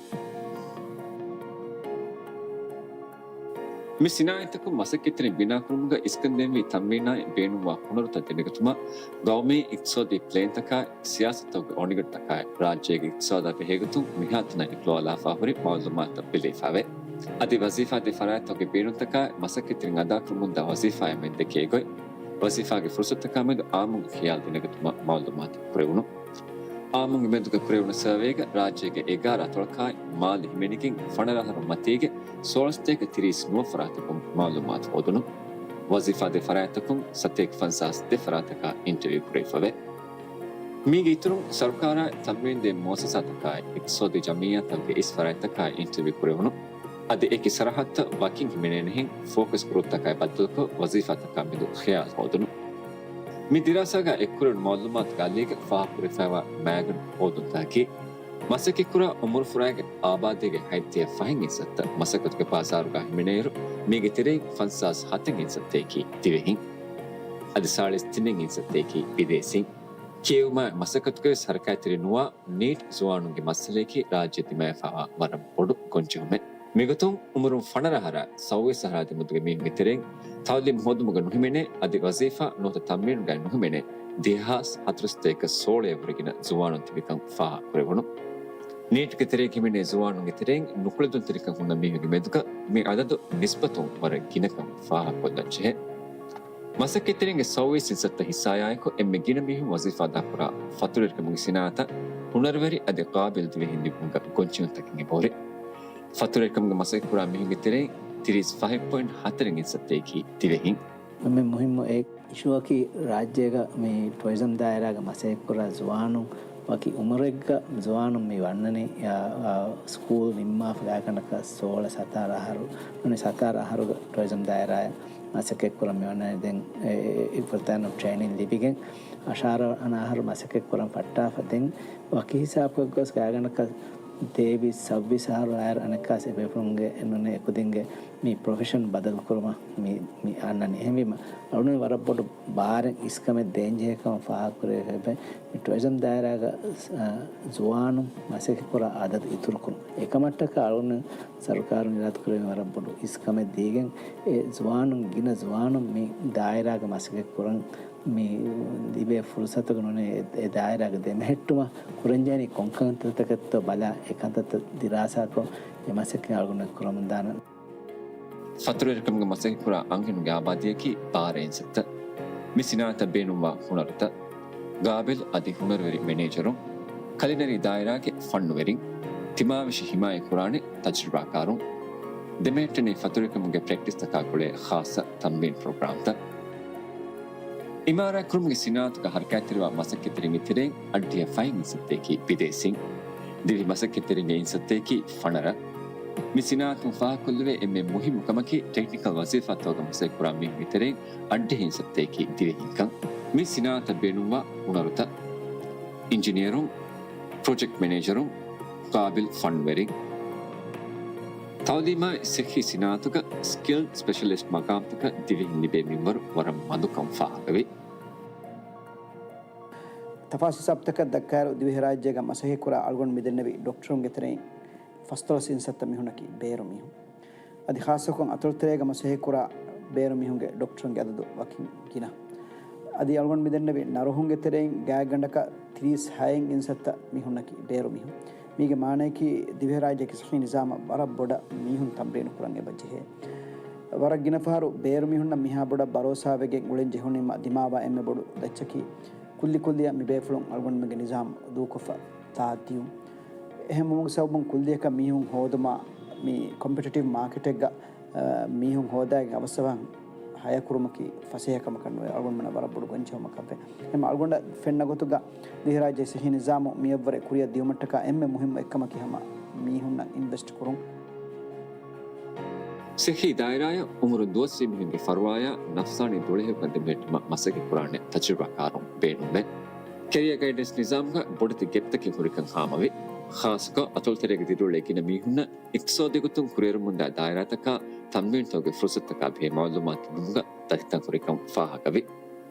މި ސިނާއަތްތަކުން މަސައްކަތްތެރިން ބިނާކުރުމުގަ އިސްކަންދެންވީ ތަމްރީނާއި ބޭނުންވާ ހުނަރުތައް ދެނެގަތުމަށް ގައުމީ އިޤްތިޞާދީ ޕްލޭންތަކާއި ސިޔާސަތުތަކުގެ އޮނިގަނޑުތަކާއި ރާއްޖޭގެ އިޤްތިޞާދާ ބެހޭގޮތުން މިހާތަނަށް އެކުލަވާލާފާ ހުރި މައުލޫމާތުތައް ބެލެވިފައެވެ. އަދި ވަޒީފާދޭ ފަރާތްތަކުގެ ބޭނުންތަކާއި މަސައްކަތްތެރިން އަދާކުރަމުންދާ ވަޒީފާއާ މެދު ދެކޭ ގޮތް، ވަޒީފާގެ ފުރުޞަތުތަކާ މެދު އާއްމުންގެ ޚިޔާލު ދެނެގަތުމަށް މައުލޫމާތު ކުރެވުނު. އާއްމުންގެ މެދުގަ ކުރެވުނު ސަރވޭގަ ރާއްޖޭގެ އެގާރަ އަތޮޅަކާއި މާލެ ހިމެނިގެން ފަނަރަ އަހަރު މަތީގެ ސޯޅަ ސަތޭކަ ތިރީސް ނުވަ ފަރާތަކުން މައުލޫމާތު ހޯދުނު. ވަޒީފާދޭ ފަރާތްތަކުން ސަތޭކަ ފަންސާސް ދެ ފަރާތަކާ އިންޓަވިއު ކުރެވިފަވޭ. މީގެ އިތުރުން ސަރުކާރާއި ތަމްރީނުދޭ މުއައްސަސާތަކާއި އިޤްތިޞާދީ ޖަމިއްޔާތަކުގެ އިސް ފަރާތްތަކާއި އިންޓަވިއު ކުރެވުނު. އަދި އެކި ސަރަހައްދުތައް ވަކިން ހިމެނޭނެހެން ފޯކަސް ގްރޫޕްތަކާއި ބައްދަލުކޮށް ވަޒީފާތަކާ މެދު ޚިޔާލު ހޯދުނު. މި ދިރާސާގަ އެއްކުރެވުނު މައުލޫމާތުގެ އަލީގަ ފާހަގަކުރެފައިވާ މައިގަނޑު ހޯދުންތަކަކީ، މަސައްކަތްކުރާ އުމުރުފުރާގެ އާބާދީގެ ހަތްދިހަ ފަހެއް އިންސައްތަ މަސައްކަތުގެ ބާޒާރުގަ ހިމެނޭއިރު، މީގެ ތެރެއިން ފަންސާސް ހަތެއް އިންސައްތައަކީ ދިވެހިން. އަދި ސާޅީސް ތިނެއް އިންސައްތައަކީ ބިދޭސީން. ކިޔެވުމާއި މަސައްކަތުގައިވެސް ހަރަކާތްތެރި ނުވާ ނީޓް ޒުވާނުންގެ މައްސަލަޔަކީ ރާއްޖެ ދިމާވެފައިވާ ވަރަށް ބޮޑު ގޮންޖެހުމެއް. މިގޮތުން އުމުރުން ފަނަރަ އަހަރާ ސައުވީސް އަހަރާ ދެމެދުގެ މީހުންގެ ތެރެއިން ތައުލީމު ހޯދުމުގަ ނުހިމެނޭ އަދި ވަޒީފާ ނުވަތަ ތަމްރީނުގައި ނުހިމެނޭ ދެހާސް ހަތަރުސަތޭކަ ސޯޅައަށްވުރެ ގިނަ ޒުވާނުން ތިބިކަން ފާހަގަކުރެވުނު. ނީޓްގެ ތެރޭގަ ހިމެނޭ ޒުވާނުންގެ ތެރެއިން ނުކުޅެދުންތެރިކަން ހުންނަ މީހުންގެ މެދުގަ މި އަދަދު ނިސްބަތުން ވަރަށް ގިނަކަން ފާހަގަކޮށްލަންޖެހޭ. މަސައްކަތްތެރިންގެ ސައުވީސް އިންސައްތަ ހިއްސާއާއެކު އެންމެ ގިނަ މީހުން ވަޒީފާ އަދާކުރާ ފަތުރުވެރިކަމުގެ ސިނާއަތަށް ހުނަރުވެރި އަދި ޤާބިލް ދިވެހިން ލިބުމުގަ ގޮންޖެހުންތަކެއް އެބަހުރި. ފަތުރުވެރިކަމުގެ މަސައްކަތްކުރާ މީހުންގެ ތެރެއިން ތިރީސް ފަހެއް ޕޮއިންޓް ހަތަރެއް އިންސައްތައަކީ ދިވެހިން. އެންމެ މުހިއްމު އެއް އިޝޫއަކީ، ރާއްޖޭގަ މި ޓުއަރިޒަމް ދާއިރާގަ މަސައްކަތްކުރާ ޒުވާނުން ވަކި އުމުރެއްގަ ޒުވާނުން މި ވަންނަނީ، އާ، އާ، ސްކޫލް ނިންމާފަ ގާތްގަނޑަކަށް ސޯޅަ ސަތާރަ އަހަރު، ނޫނީ ސަތާރަ އަހަރުގަ ޓުއަރިޒަމް ދާއިރާއަށް މަސައްކަތްކުރަން މި ވަންނަނީ. ދެން އެ، އެ، އެ ފުރަތަމަ ޓްރޭނިން ލިބިގެން އަށާރަ އަނާ އަހަރު މަސައްކަތްކުރަން ފައްޓާފަ، ދެން ވަކި ހިސާބަކަށް ގޮސް ގާތްގަނޑަކަށް ތޭވީސް ސައުވީސް އަހަރު އައިރު އަނެއްކާސް އެ ބޭފުޅުންގެ ނޫނީ އެކުދިންގެ މި ޕްރޮފެޝަން ބަދަލުކުރުމަށް މި، މި އަންނަނީ. އެހެންވީމަ، އަޅުގަނޑު ވަރަށް ބޮޑު ބާރެއް އިސްކަމެއް ދޭންޖެހޭ ކަމަށް ފާހަގަކުރެވިފައި، މި ޓުއަރިޒަމް ދާއިރާގަ، އަ، ޒުވާނުން މަސައްކަތްކުރާ އަދަދު އިތުރުކުރުން. އެކަމަށްޓަކާ އަޅުގަނޑު ސަރުކާރުން އިރާދަކުރެއްވި ވަރަށް ބޮޑު އިސްކަމެއް ދީގެން، އެ ޒުވާނުން، ގިނަ ޒުވާނުން މި ދާއިރާގަ މަސައްކަތްކުރަން މި ލިބޭ ފުރުސަތުގަ ނޫނީ އެ، އެ ދާއިރާގަ ދެމެހެއްޓުމަށް ކުރަންޖެހެނީ ކޮން ކަންތައްތަކެއްތޯ ބަލާ، އެ ކަންތައްތައް ދިރާސާކޮށް، އެ މަސައްކަތް އަޅުގަނޑު ކުރަމުންދާނަން. ފަތުރުވެރިކަމުގެ މަސައްކަތްކުރާ އަންހެނުންގެ އާބާދީއަކީ ބާރަ އިންސައްތަ. މި ސިނާއަތަށް ބޭނުންވާ ހުނަރުތައް، ގާބިލް އަދި ހުނަރުވެރި މެނޭޖަރުން، ކަލިނަރީ ދާއިރާގެ ފަންނުވެރިން، ތިމާވެށި ހިމާޔަތްކުރާނެ ތަޖުރިބާކާރުން، ދެމެހެއްޓެނީ ފަތުރުވެރިކަމުގެ ޕްރެކްޓިސްތަކާ ގުޅޭ ޚާއްޞަ ތަމްރީން ޕްރޮގްރާމްތައް. އިމާރާތްކުރުމުގެ ސިނާއަތުގަ ހަރަކާތްތެރިވާ މަސައްކަތްތެރިންގެ ތެރެއިން އަށްޑިހަ ފަހެއް އިންސައްތައަކީ ބިދޭސީން. ދިވެހި މަސައްކަތްތެރިންގެ އިންސައްތައަކީ ފަނަރަ. މި ސިނާއަތުން ފާހަގަކޮށްލެވޭ އެންމެ މުހިއްމު ކަމަކީ، ޓެކްނިކަލް ވަޒީފާތަކުގަ މަސައްކަތްކުރާ މީހުންގެ ތެރެއިން އަށްޑިހަ އިންސައްތައަކީ ދިވެހިންކަން. މި ސިނާއަތަށް ބޭނުންވާ ހުނަރުތައް، އިންޖިނިއަރުން، ޕްރޮޖެކްޓް މެނޭޖަރުން، ޤާބިލް ފަންވެރިން. ތައުލީމާއި ސިއްހީ ސިނާއަތުގަ ސްކިލްޑް ސްޕެޝަލިސްޓް މަގާމްތަކަށް ދިވެހިން ލިބޭ މިންވަރު ވަރަށް މަދުކަން ފާހަގަވޭ. ތަފާސް ހިސާބުތަކަށް ދައްކާއިރު، ދިވެހިރާއްޖޭގަ މަސައްކަތްކުރާ އަޅުގަނޑު މިދެންނެވި ޑޮކްޓަރުންގެ ތެރެއިން ފަސްދޮޅަސް އިންސައްތަ މީހުންނަކީ ބޭރު މީހުން. އަދި ޚާއްޞަކޮށް އަތޮޅުތެރޭގަ މަސައްކަތްކުރާ ބޭރު މީހުންގެ ޑޮކްޓަރުންގެ އަދަދު ވަކިން ގިނަ. އަދި އަޅުގަނޑު މިދެންނެވި ނަރުހުންގެ ތެރެއިން ގާތްގަނޑަކަށް ތިރީސް ހައެއް އިންސައްތަ މީހުންނަކީ ބޭރު މީހުން. މީގެ މާނަޔަކީ، ދިވެހިރާއްޖޭގެ ޞިއްޙީ ނިޒާމަށް ވަރަށް ބޮޑަށް މީހުން ތަމްރީނު ކުރަން އެބަޖެހޭ. ވަރަށް ގިނަ ފަހަރު ބޭރު މީހުންނަށް މިހާ ބޮޑަށް ބަރޯސާވެގެން އުޅެން ޖެހުނީމަ ދިމާވާ އެންމެ ބޮޑު ދައްޗަކީ، ކުއްލި ކުއްލިއަށް މިބޭފުޅުން އަޅުގަނޑުމެންގެ ނިޒާމް ދޫކޮށްފަ ތާއް ދިޔުން. އެހެންވުމުގެ ސަބަބުން ކުއްލިއަކަށް މީހުން ހޯދުމަށް މި ކޮމްޕިޓިޓިވް މާކެޓެއްގަ، އަ، މީހުން ހޯދާގެން އަވަސްއަވަހަށް ހަޔަކުރުމަކީ ފަސޭހަކަމަކަށް ނުވޭ. އަޅުގަނޑުމެންނަށް ވަރަށް ބޮޑު ގޮންޖެހުމަކަށްވޭ. އެހެން އަޅުގަނޑަށް ފެންނަ ގޮތުގަ ދިވެހިރާއްޖޭގެ ސިއްހީ ނިޒާމު މިއަށްވުރެ ކުރިއަށް ދިޔުމަށްޓަކާ އެންމެ މުހިއްމު އެއްކަމަކީ ހަމަ މީހުންނަށް އިންވެސްޓް ކުރުން. ސިއްހީ ދާއިރާއަށް އުމުރުން ދުވަސްވީ މީހުންގެ ފަރުވާޔާ ނަފްސާނީ ދުޅަހެޔޮކަން ދެމެހެއްޓުމަށް މަސައްކަތް ކުރާނެ ތަޖުރިބާކާރުން ބޭނުންވޭ. ކެރިއަރ ގައިޑެންސް ނިޒާމުގަ ބޮޑެތި ގެޕްތަކެއް ހުރިކަން ހާމަވި. ޚާއްޞަކޮށް، އަތޮޅުތެރޭގެ ދިރިއުޅޭ ގިނަ މީހުންނަށް އިޤްތިޞާދީ ގޮތުން ކުރިއެރުމުންދާ ދާއިރާތަކާ ތަމްވީނުތަކުގެ ފުރުޞަތުތަކާ ބެހޭ މަޢުލޫމާތު ލިބުމުގަ ދަތިތަން ހުރިކަން ފާހަގަވި.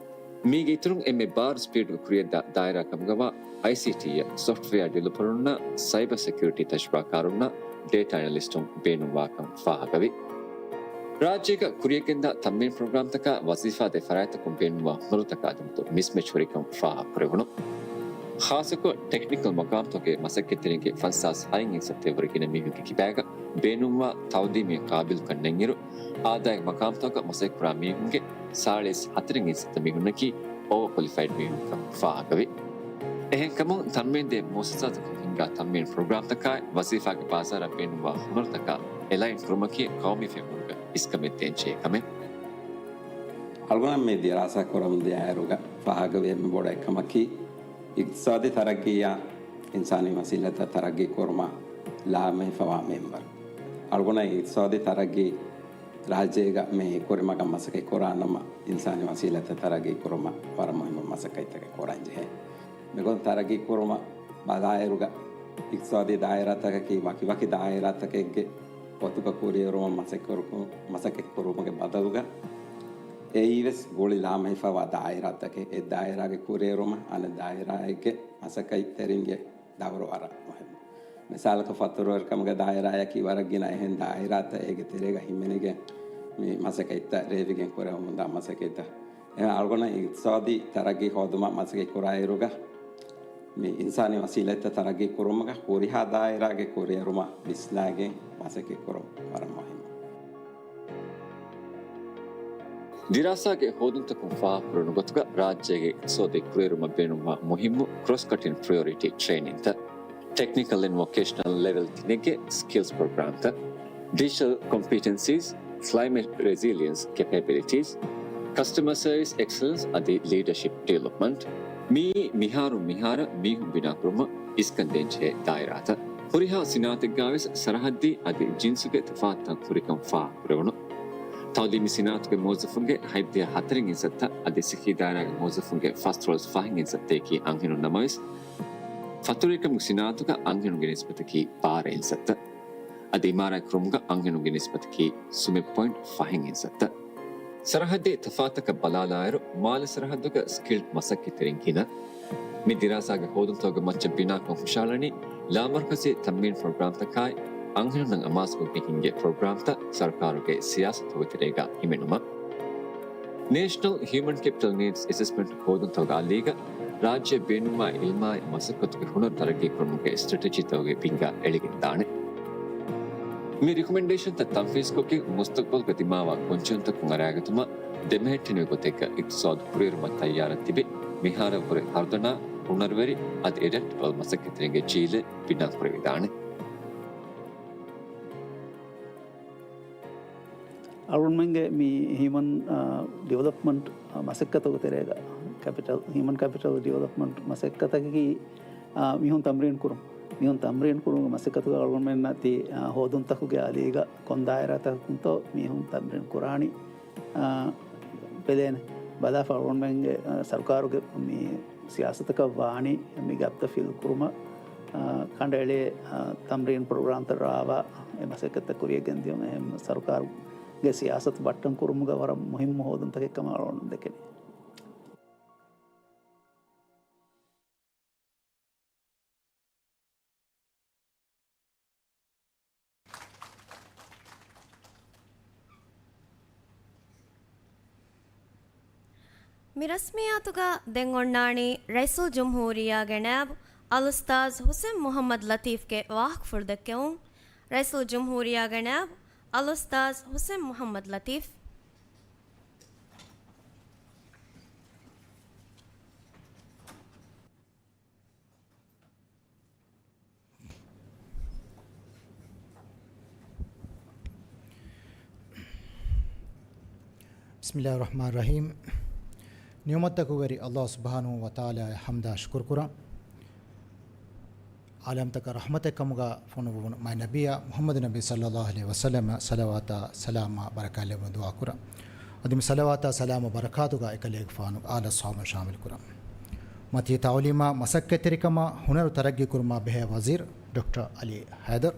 މީގެ އިތުރުން އެންމެ ބާރު ސްޕީޑުގަ ކުރިއަށްދާ ދާއިރާ ކަމުގަވާ އައިސީޓީއަށް ސޮފްޓްވެއާ ޑިވެލޮޕަރުންނާ ސައިބަ ސެކިއުރިޓީ ތަޖުރިބާކާރުންނާ ޑޭޓާ އެނަލިސްޓުން ބޭނުންވާކަން ފާހަގަވި. ރާއްޖޭގަ ކުރިއަށްގެންދާ ތަމްރީން ޕްރޮގްރާމްތަކާ ވަޒީފާދޭ ފަރާތްތަކުން ބޭނުންވާ ހުނަރުތަކާ ދެމެދު މިސްމެޗް ހުރިކަން ފާހަގަކުރެވުނު. ޚާއްޞަކޮށް، ޓެކްނިކަލް މަޤާމްތަކުގެ މަސައްކަތްތެރިންގެ ފަންސާސް ހައިން އިންސައްތައަށްވުރެ ގިނަ މީހުންގެ ކިބާގަ ބޭނުންވާ ތައުލީމީ ޤާބިލުކަން ނެތްއިރު، އާދައިގެ މަޤާމްތަކަށް މަސައްކަތްކުރާ މީހުންގެ ސާޅީސް ހަތަރެއް އިންސައްތަ މީހުންނަކީ އޯވަރ ކޮލިފައިޑް މީހުންކަން ފާހަގަވި. އެހެންކަމުން، ތަމްރީންދޭ މުއައްސަސާތަކުން ހިންގާ ތަމްރީން ޕްރޮގްރާމްތަކާއި ވަޒީފާގެ ބާޒާރަށް ބޭނުންވާ ހުނަރުތަކާ އެލައިން ކުރުމަކީ ޤައުމީ ފެންވުމުގަ އިސްކަމެއް ދޭންޖެހޭ ކަމެއް. އަޅުގަނޑަށް މި ދިރާސާ ކުރަމުންދިޔަ އައިރުގަ ފާހަގަވި އެންމެ ބޮޑު އެއްކަމަކީ، އިޤްތިޞާދީ ތަރައްގީއާ އިންސާނީ ވަސީލަތްތައް ތަރައްގީ ކުރުމަށް ލާމެހިފަވާ މިންވަރު. އަޅުގަނޑަށް އިޤްތިޞާދީ ތަރައްގީ ރާއްޖޭގަ މި ކުރިމަގަށް މަސައްކަތް ކުރާނަމަ، އިންސާނީ ވަސީލަތްތައް ތަރައްގީ ކުރުމަށް ވަރަށް މުހިއްމު މަސައްކަތްތަކެއް ކުރަންޖެހޭ. މިގޮތުން ތަރައްގީ ކުރުމަށް ބަލާއިރުގަ، އިޤްތިޞާދީ ދާއިރާތަކަކީ ވަކިވަކި ދާއިރާތަކެއްގެ ގޮތުގަ ކުރިއެރުމަށް މަސައްކަތްކުރު-، މަސައްކަތްކުރުމުގެ ބަދަލުގަ، އެއީވެސް ގުޅި ލާމެހިފަވާ ދާއިރާތަކެއް. އެއް ދާއިރާގެ ކުރިއެރުމަށް އަނެއް ދާއިރާއެއްގެ މަސައްކަތްތެރިންގެ ދައުރު ވަރަށް މުހިއްމު. މިސާލަކަށް، ފަތުރުވެރިކަމުގެ ދާއިރާއަކީ ވަރަށް ގިނަ އެހެން ދާއިރާތައް އޭގެ ތެރޭގަ ހިމެނިގެން މި މަސައްކަތްތައް ރޭވިގެން ކުރެވެމުންދާ މަސައްކަތްތައް. އެހެން އަޅުގަނޑަށް އިޤްތިޞާދީ ތަރައްގީ ހޯދުމަށް މަސައްކަތް ކުރާއިރުގަ، މި އިންސާނީ ވަސީލަތްތައް ތަރައްގީ ކުރުމުގަ ހުރިހާ ދާއިރާގެ ކުރިއެރުމަށް ވިސްނާގެން މަސައްކަތް ކުރުން ވަރަށް މުހިއްމު. ދިރާސާގެ ހޯދުންތަކުން ފާހަގަކުރެވުނު ގޮތުގަ، ރާއްޖޭގެ އިޤްތިޞާދީ ކުރިއެރުމަށް ބޭނުންވާ މުހިއްމު ކްރޮސް ކަޓިން ޕްރަޔޮރިޓީ ޓްރެއިނިންތައް، ޓެކްނިކަލް އެންޑް ވޮކޭޝަނަލް ލެވެލް ތިނެއްގެ ސްކިލްސް ޕްރޮގްރާމްތައް، ޑިޖިޓަލް ކޮމްޕިޓެންސީސް، ކްލައިމެޓް ރެޒިލިއަންސް ކެޕެބިލިޓީސް، ކަސްޓަމަރ ސަރވިސް އެކްސެލެންސް އަދި ލީޑަޝިޕް ޑިވެލޮޕްމަންޓް. މިއީ މިހާރުން މިހާރަށް މީހުން ބިނާކުރުމަށް އިސްކަން ދޭންޖެހޭ ދާއިރާތައް. ހުރިހާ ސިނާއަތެއްގަވެސް ސަރަހައްދީ އަދި ޖިންސުގެ ތަފާތުތައް ހުރިކަން ފާހަގަކުރެވުނު. ތައުލީމީ ސިނާއަތުގެ މުވައްޒަފުންގެ ހަތްދިހަ ހަތަރެއް އިންސައްތަ އަދި ސިއްހީ ދާއިރާގެ މުވައްޒަފުންގެ ފަސްދޮޅަސް ފަހެއް އިންސައްތައަކީ އަންހެނުން ނަމަވެސް، ފަތުރުވެރިކަމުގެ ސިނާއަތުގަ އަންހެނުންގެ ނިސްބަތަކީ ބާރަ އިންސައްތަ. އަދި އިމާރާތްކުރުމުގަ އަންހެނުންގެ ނިސްބަތަކީ ސުމެއް ޕޮއިންޓް ފަހެއް އިންސައްތަ. ސަރަހައްދީ ތަފާތަކަށް ބަލާލާއިރު، މާލެ ސަރަހައްދުގަ ސްކިލްޑް މަސައްކަތްތެރިން ގިނަ. މި ދިރާސާގެ ހޯދުންތަކުގެ މައްޗަށް ބިނާކޮށް ހުށަހަޅަނީ، ލާމަރުކަޒީ ތަމްރީން ޕްރޮގްރާމްތަކާއި، އަންހެނުންނަށް އަމާޒުކޮށްގެން ހިންގޭ ޕްރޮގްރާމްތައް ސަރުކާރުގެ ސިޔާސަތުގެ ތެރޭގަ ހިމެނުމަށް. ނޭޝަނަލް ހިއުމަން ކެޕިޓަލް ނީޑްސް އެސެސްމަންޓް ހޯދުންތަކުގެ އަލީގަ ރާއްޖެ ބޭނުންވާ ޢިލްމާއި މަސައްކަތުގެ ހުނަރު ތަރައްގީކުރުމުގެ ސްޓްރެޓެޖީތަކުގެ ބިންގާ އެޅިގެންދާނެ. މި ރިކޮމެންޑޭޝަންތައް ތަންފީޒުކޮށްގެން މުސްތަޤްބަލުގެ ދިމާވާ ގޮންޖެހުންތަކުން އަރާގަތުމަށް ދެމެހެއްޓެނިވި ގޮތެއްގަ އިޤްތިޞާދު ކުރިއެރުމަށް ތައްޔާރަށް ތިބި، މިހާރަށްވުރެ ހަރުދަނާ، ހުނަރުވެރި އަދި އެޑެޕްޓަބަލް މަސައްކަތްތެރިންގެ ޖީލެއް ބިނާކުރެވިދާނެ. އަޅުގަނޑުމެންގެ މި ހިއުމަން، އާ، ޑިވެލޮޕްމަންޓް، އާ، މަސައްކަތުގެ ތެރޭގަ ކެޕިޓަލް، ހިއުމަން ކެޕިޓަލް ޑިވެލޮޕްމަންޓް މަސައްކަތަކީ، އާ، މީހުން ތަމްރީން ކުރުން. މީހުން ތަމްރީން ކުރުމުގެ މަސައްކަތުގަ އަޅުގަނޑުމެންނަށް ތި، އާ، ހޯދުންތަކުގެ އަލީގަ ކޮން ދާއިރާތަކަކުންތޯ މީހުން ތަމްރީން ކުރާނީ، އާ، ބެލޭނެ. ބަލާފަ އަޅުގަނޑުމެންގެ، އާ، ސަރުކާރުގެ މި ސިޔާސަތަކަށް ވާނީ މި ގެޕްތައް ފިލް ކުރުމަށް، އާ، ކަނޑައެޅޭ، އާ، ތަމްރީން ޕްރޮގްރާމްތައް ރާވާ އެ މަސައްކަތްތައް ކުރިއަށް ގެންދިޔުން. އެހެން ސަރުކާރުގެ ސިޔާސަތު ބައްޓަން ކުރުމުގަ ވަރަށް މުހިއްމު ހޯދުންތަކެއް ކަމަށް އަޅުގަނޑު ދެކެނީ. މި ރަސްމިއްޔާތުގަ ދެން އޮންނާނީ ރައީސުލްޖުމްހޫރިއްޔާގެ ނައިބު އަލްއުސްތާޛް ހުސެން މުޙައްމަދު ލަތީފްގެ ވާހަކަފުޅު ދެއްކެވުން. ރައީސުލްޖުމްހޫރިއްޔާގެ ނައިބު އަލްއުސްތާޛް ހުސެން މުޙައްމަދު ލަތީފް. ބިސްމިﷲ ރަޙްމާން ރަޙީމް. ނިޢުމަތްތަކުގެ ވެރި ﷲ ސުބްޙާނަހޫ ވަތަޢާލާއަށް ޙަމްދާ ޝުކުރު ކުރަން. ޢާލަމްތަކަށް ރަޙްމަތެއް ކަމުގަ ފޮނުވުނު މާތް ނަބިއްޔާ މުޙައްމަދު ނަބީ ޞައްލަﷲ ޢަލައިހި ވަސައްލަމަށް ޞަލަވާތާ ސަލާމާ ބަރަކާތް ލެއްވުން ދުޢާ ކުރަން. އަދި މި ޞަލަވާތާ ސަލާމާ ބަރަކާތުގަ އެކަލޭގެފާނު އާލު އަޞްޙާބު ޝާމިލް ކުރަން. މަތީ ތަޢުލީމާ މަސައްކަތްތެރިކަމާ ހުނަރު ތަރައްގީ ކުރުމާ ބެހޭ ވަޒީރު ޑޮކްޓަރ ޢަލީ ޙައިދަރު،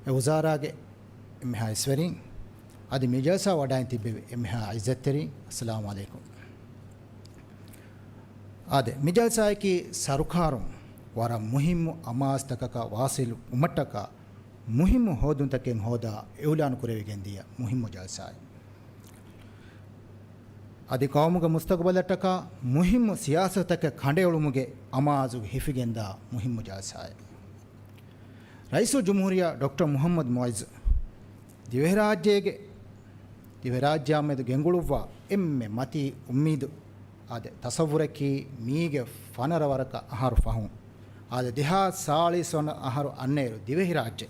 އެ ވުޒާރާގެ އެންމެހާ އިސްވެރިން، އަދި މި ޖަލްސާ ވަޑައިން ތިއްބެވި އެންމެހާ ޢިއްޒަތްތެރިން، އައްސަލާމު ޢަލައިކުމް. އާދެ، މި ޖަލްސާއަކީ ސަރުކާރުން ވަރަށް މުހިއްމު އަމާޒުތަކަކަށް ވާޞިލު ވުމަށްޓަކާ މުހިއްމު ހޯދުންތަކެއް ހޯދާ އިޢުލާނު ކުރެވިގެން ދިޔަ މުހިއްމު ޖަލްސާއެއް. އަދި ޤައުމުގެ މުސްތަޤުބަލަށްޓަކާ މުހިއްމު ސިޔާސަތުތަކެއް ކަނޑައެޅުމުގެ އަމާޒު ހިފިގެންދާ މުހިއްމު ޖަލްސާއެއް. ރައީސުލްޖުމްހޫރިއްޔާ ޑޮކްޓަރ މުޙައްމަދު މުޢިއްޒު ދިވެހިރާއްޖޭގެ، ދިވެހިރާއްޖެއާމެދު ގެންގުޅުއްވާ އެންމެ މަތީ އުއްމީދު އާދެ، ތަޞައްވުރަކީ މީގެ ފަނަރަ ވަރަކަށް އަހަރު ފަހުން، އާދެ، ދެހާސް ސާޅީސް ވަނަ އަހަރު އަންނައިރު ދިވެހިރާއްޖެ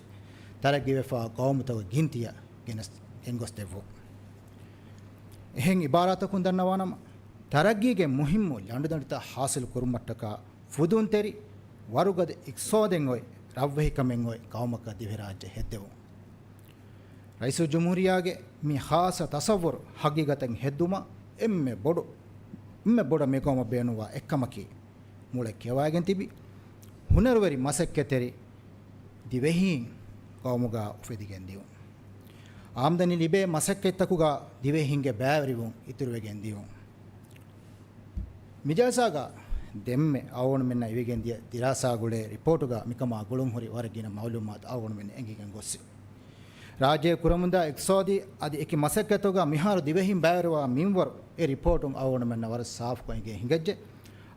ތަރައްގީވެފާ ޤައުމުތަކުގެ ގިންތިއަށް ގެނެސް-، ގެންގޮސްދެއްވުން. އެހެން އިބާރާތަކުން ދަންނަވާނަމަ، ތަރައްގީގެ މުހިއްމު ލަނޑުދަނޑިތައް ޙާޞިލު ކުރުމަށްޓަކާ ފުދުންތެރި ވަރުގަދަ އިޤްތިޞާދެއް އޮތް، ރަށްވެހިކަމެއް އޮތް ޤައުމަކަށް ދިވެހިރާއްޖެ ހެއްދެވުން. ރައީސުލްޖުމްހޫރިއްޔާގެ މި ޚާއްޞަ ތަޞައްވުރު ޙަޤީޤަތަށް ހެއްދުމަށް އެންމެ ބޮޑު، އެންމެ ބޮޑަށް މިޤައުމަށް ބޭނުންވާ އެއްކަމަކީ، މުޅެ ކިޔަވައިގެން ތިބި ހުނަރުވެރި މަސައްކަތްތެރި ދިވެހީން ޤައުމުގަ އުފެދިގެން ދިޔުން. އާމްދަނީ ލިބޭ މަސައްކަތްތަކުގަ ދިވެހިންގެ ބައިވެރިވުން އިތުރުވެގެން ދިޔުން. މި ޖަލްސާގަ ދެންމެ އަޅުގަނޑުމެންނަށް އިވިގެން ދިޔަ ދިރާސާ ގުޅޭ ރިޕޯޓުގަ މިކަމާ ގުޅުންހުރި ވަރަށް ގިނަ މަޢުލޫމާތު އަޅުގަނޑުމެން އެނގިގެން ގޮއްސި. ރާއްޖޭ ކުރަމުންދާ އިޤްތިޞާދީ އަދި އެކި މަސައްކަތުގަ މިހާރު ދިވެހިން ބައިވެރިވާ މިންވަރު އެ ރިޕޯޓުން އަޅުގަނޑުމެންނަށް ވަރަށް ސާފުކޮށް އެނގޭ ހިނގައްޖެ.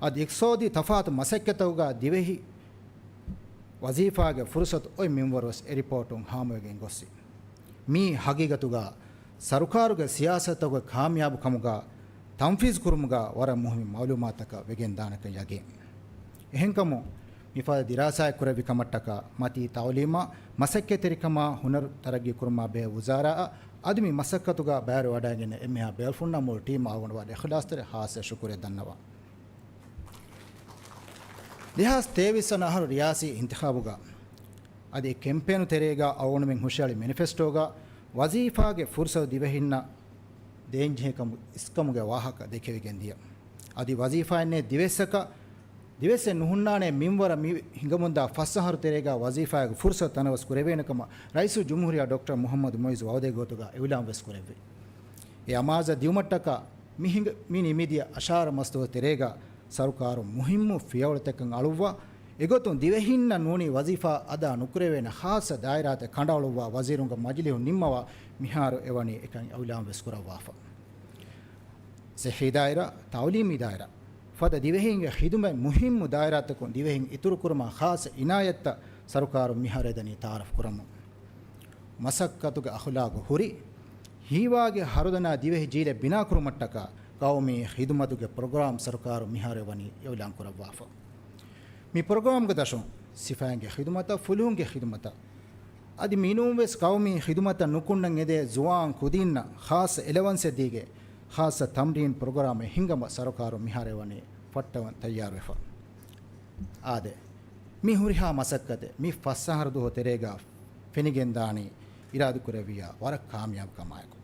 އަދި އިޤްތިޞާދީ ތަފާތު މަސައްކަތުގަ ދިވެހި ވަޒީފާގެ ފުރުޞަތު އޮތް މިންވަރުވެސް އެ ރިޕޯޓުން ހާމަވެގެން ގޮއްސި. މީ ހަގީގަތުގަ ސަރުކާރުގެ ސިޔާސަތުގެ ކާމިޔާބުކަމުގަ ތަންފީޒު ކުރުމުގަ ވަރަށް މުހިއްމު މަޢުލޫމާތަކަށް ވެގެން ދާނެކަން ޔަގީން. އެހެންކަމުން، މިފަދަ ދިރާސާއެއް ކުރެއްވި ކަމަށްޓަކާ މަތީ ތަޢުލީމާ މަސައްކަތްތެރިކަމާ ހުނަރު ތަރައްގީ ކުރުމާ ބެހޭ ވުޒާރާއަށް އަދި މި މަސައްކަތުގަ ބައިވެރިވަޑައިގެންނެވި އެންމެހާ ބޭފުޅުންނަށް މުޅު ޓީމް އަޅުގަނޑު ވަރަށް އިޚްލާޞްތެރި ޚާއްޞަ ޝުކުރެއް ދަންނަވަން. ދެހާސް ތޭވީސް ވަނަ އަހަރު ރިޔާސީ އިންތިޚާބުގަ އަދި ކެމްޕޭނު ތެރޭގަ އަޅުގަނޑުމެން ހުށައެޅި މެނިފެސްޓޯގަ ވަޒީފާގެ ފުރުޞަތު ދިވެހިންނަށް ދޭންޖެހޭ ކަމު އިސްކަމުގެ ވާހަކަ ދެކެވިގެން ދިޔަ. އަދި ވަޒީފާއެއް ނެތް ދިވެއްސަކަށް، ދިވެއްސެއް ނުހުންނާނޭ މިންވަރަށް މި ހިނގަމުންދާ ފަސް އަހަރު ތެރޭގަ ވަޒީފާގެ ފުރުޞަތު ތަނަވަސް ކުރެވޭނެ ކަމަށް ރައީސުލްޖުމްހޫރިއްޔާ ޑޮކްޓަރ މުޙައްމަދު މުޢިއްޒު ވަޢުދެއް ގޮތުގަ އިޢުލާން ވެސް ކުރެއްވި. އެ އަމާޒަށް ދިއުމަށްޓަކާ މި ހިނގ-، މި ނިމިދިޔަ އަށާރަ މަސްދުވަހު ތެރޭގަ ސަރުކާރުން މުހިއްމު ފިޔަވަޅުތަކަށް އަޅުއްވާ، އެގޮތުން ދިވެހިންނަށް ނޫނީ ވަޒީފާ އަދާ ނުކުރެވޭނެ ޚާއްޞަ ދާއިރާތައް ކަނޑައަޅުއްވާ ވަޒީރުންގެ މަޖިލީހުން ނިންމަވާ މިހާރު އެވަނީ އެކަން އިޢުލާން ވެސް ކުރައްވާފަ. ޞިއްޙީ ދާއިރާ، ތަޢުލީމީ ދާއިރާ، ފަދަ ދިވެހީންގެ ޚިދުމަތް މުހިއްމު ދާއިރާތަކުން ދިވެހިން އިތުރުކުރުމާ ޚާއްޞަ އިނާޔަތްތައް ސަރުކާރުން މިހާރު އެދަނީ ތަޢާރަފް ކުރަމުން. މަސައްކަތުގެ އަޚުލާގު ހުރި، ހީވާގި ހަރުދަނާ ދިވެހި ޖީލެއް ބިނާކުރުމަށްޓަކާ ޤައުމީ ޚިދުމަތުގެ ޕްރޮގްރާމް ސަރުކާރުން މިހާރު ވަނީ އިޢުލާން ކުރައްވާފަ. މި ޕްރޮގްރާމްގެ ދަށުން ސިފައިންގެ ޚިދުމަތަށް، ފުލުހުންގެ ޚިދުމަތަށް، އަދި މިނޫންވެސް ޤައުމީ ޚިދުމަތަށް ނުކުންނަން އެދޭ ޒުވާން ކުދީންނަށް ޚާއްޞަ އެލަވަންސެއް ދީގެ، ޚާއްޞަ ތަމްރީން ޕްރޮގްރާމެއް ހިންގަމަށް ސަރުކާރުން މިހާރު ވަނީ ފައްޓަވަން ތައްޔާރުވެފަ. އާދެ، މި ހުރިހާ މަސައްކަތެއް މި ފަސް އަހަރު ދުވަހު ތެރޭގަ ފެނިގެންދާނީ އިރާދަކުރެއްވިއްޔާ ވަރަށް ކާމިޔާބު ކަމާއެކު.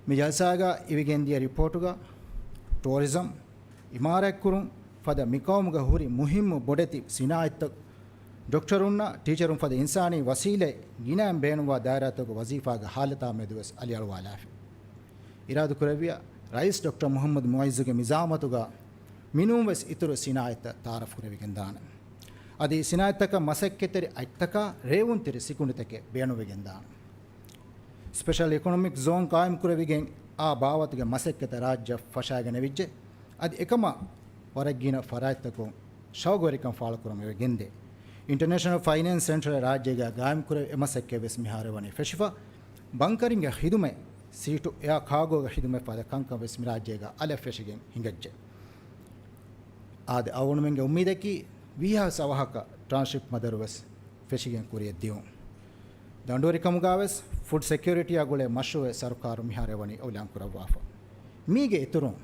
މި ޖަލްސާގަ އިވިގެންދިޔަ ރިޕޯޓުގަ ޓޫރިޒަމް، އިމާރާތްކުރުން ފަދަ މިޤައުމުގަ ހުރި މުހިއްމު ބޮޑެތި ސިނާއަތްތައް، ޑޮކްޓަރުންނަށް، ޓީޗަރުން ފަދަ އިންސާނީ ވަސީލަތް ގިނައިން ބޭނުންވާ ދާއިރާތަކުގެ ވަޒީފާގެ ހާލަތާ މެދުވެސް އަލިއަޅުވާލާފި. އިރާދަކުރެއްވިއްޔާ، ރައީސް ޑޮކްޓަރ މުޙައްމަދު މުޢިއްޒުގެ މި ޒަޢާމަތުގަ މިނޫންވެސް އިތުރު ސިނާއަތްތައް ތަޢާރަފް ކުރެވިގެންދާނެ. އަދި ސިނާއަތްތަކަށް މަސައްކަތްތެރި އަތްތަކާ ރޭވުންތެރި ސިކުނޑިތަކެއް ބޭނުންވެގެންދާނެ. ސްޕެޝަލް އިކޮނޮމިކް ޒޯން ޤާއިމްކުރެވިގެން އާ ބާވަތުގެ މަސައްކަތަށް ރާއްޖެ ފަށާގެނެވިއްޖެ. އަދި އެކަމަށް ވަރަށް ގިނަ ފަރާތްތަކުން ޝައުގުވެރިކަން ފާޅުކުރަމުން އެބަ ގެންދޭ. އިންޓަރނޭޝަނަލް ފައިނޭންސް ސެންޓަރެއް ރާއްޖޭގަ ގާއިމްކުރެވި އެ މަސައްކަތްވެސް މިހާރު ވަނީ ފެށިފަ. ބަންކަރިންގެ ޚިދުމަތް، ސީޓު އެއާ ކާގޯގެ ޚިދުމަތް ފަދަ ކަންކަން ވެސް މި ރާއްޖޭގަ އަލަށް ފެށިގެން ހިނގައްޖެ. އާދެ، އަޅުގަނޑުމެންގެ އުއްމީދަކީ ވީހާވެސް އަވަހަކަށް ޓްރާންސްޝިޕް މަދަރު ވެސް ފެށިގެން ކުރިއަށް ދިއުން. ދަނޑުވެރިކަމުގަވެސް ފުޑް ސެކިއުރިޓީއާ ގުޅޭ މަޝްރޫއެއް ސަރުކާރު މިހާރު އެވަނީ އިއުލާން ކުރައްވާފަ. މީގެ އިތުރުން،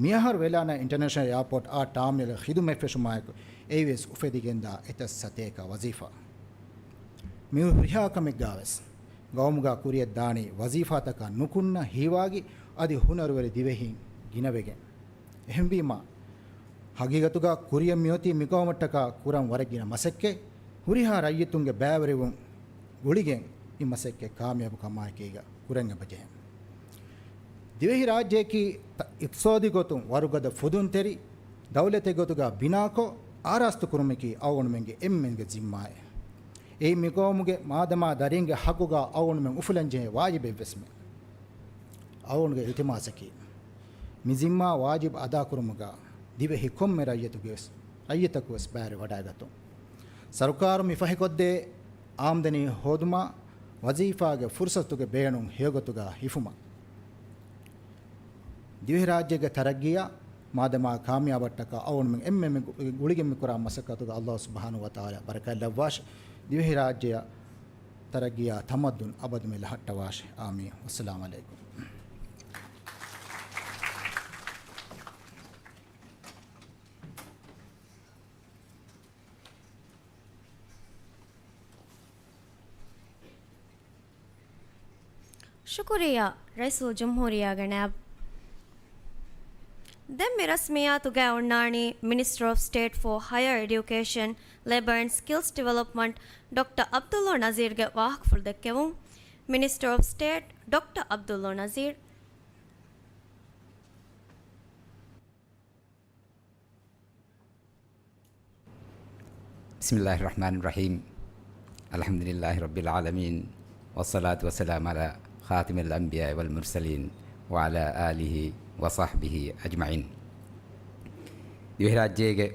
މިއަހަރު ވެލާނާ އިންޓަރނޭޝަނަލް އެއާޕޯޓް އާ ޓާމިނަލް ޚިދުމަތްފެށުމާއެކު އެއީވެސް އުފެދިގެންދާ އެތައް ސަތޭކަ ވަޒީފާ. މި ހުރިހާ ކަމެއްގަވެސް ގައުމުގަ ކުރިއަށް ދާނީ ވަޒީފާތަކަށް ނުކުންނަ ހީވާގި އަދި ހުނަރުވެރި ދިވެހިން ގިނަވެގެން. އެހެންވީމާ، ހަގީގަތުގަ ކުރިއަށް މިއޮތީ މިގައުމަށްޓަކާ ކުރަން ވަރަށް ގިނަ މަސައްކަތް، ހުރިހާ ރައްޔިތުންގެ ބައިވެރިވުން ގުޅިގެން މި މަސައްކަތް ކާމިޔާބު ކަމާއެކީގަ ކުރަން އެބަޖެހޭ. ދިވެހިރާއްޖެއަކީ ތަ-، އިޤްތިޞާދީ ގޮތުން ވަރުގަދަ ފުދުންތެރި ދައުލަތެއް ގޮތުގަ ބިނާކޮށް، އާރާސްތު ކުރުމަކީ އަޅުގަނޑުމެންގެ އެންމެންގެ ޒިންމާއެއް. އެއީ މިގައުމުގެ މާދަމާ ދަރިންގެ ހައްގުގަ އަޅުގަނޑުމެން އުފުލަންޖެހޭ ވާޖިބެއްވެސްމެ. އަޅުގަނޑުގެ އިލްތިމާސަކީ، މި ޒިންމާ ވާޖިބު އަދާކުރުމުގަ ދިވެހި ކޮންމެ ރައްޔިތުގެވެސް، ރައްޔިތަކުވެސް ބައިވެރިވަޑައިގަތުން. ސަރުކާރު މި ފަހިކޮށްދޭ އާމްދަނީ ހޯދުމަށް، ވަޒީފާގެ ފުރުސަތުގެ ބޭނުން ހެޔޮގޮތުގަ ހިފުމަށް. ދިވެހިރާއްޖޭގެ ތަރައްގީއަށް މާދަމާ ކާމިޔާބަށްޓަކާ އަޅުގަނޑުމެން އެންމެން ގުޅިގެން މިކުރާ މަސައްކަތުގަ ﷲ ސުބްޙާނަހޫ ވަތަޢާލާ ބަރަކާތް ލައްވާށި. ދިވެހިރާއްޖެއަށް ތަރައްގީއާ ތަމައްދުން އަބަދުމެ ލަހައްޓަވާށި. އާމީން. ވައްސަލާމް ޢަލައިކުމް. ޝުކުރިއްޔާ، ރައީސުލްޖުމްހޫރިއްޔާގެ ނައިބު. ދެން މި ރަސްމިއްޔާތުގައި އޮންނާނީ މިނިސްޓަރ އޮފް ސްޓޭޓް ފޯ ހަޔަރ އެޑިއުކޭޝަން، ލޭބަރ އެންޑް ސްކިލްސް ޑިވެލޮޕްމަންޓް ޑޮކްޓަރ ޢަބްދުﷲ ނަޒީރްގެ ވާހަކަފުޅު ދެއްކެވުން. މިނިސްޓަރ އޮފް ސްޓޭޓް ޑޮކްޓަރ ޢަބްދުﷲ ނަޒީރް. بسم الله الرحمن الرحيم. الحمد لله رب العالمين. والصلاة والسلام على خاتم الأنبياء والمرسلين وعلى آله وصحبه أجمعين. ދިވެހިރާއްޖޭގެ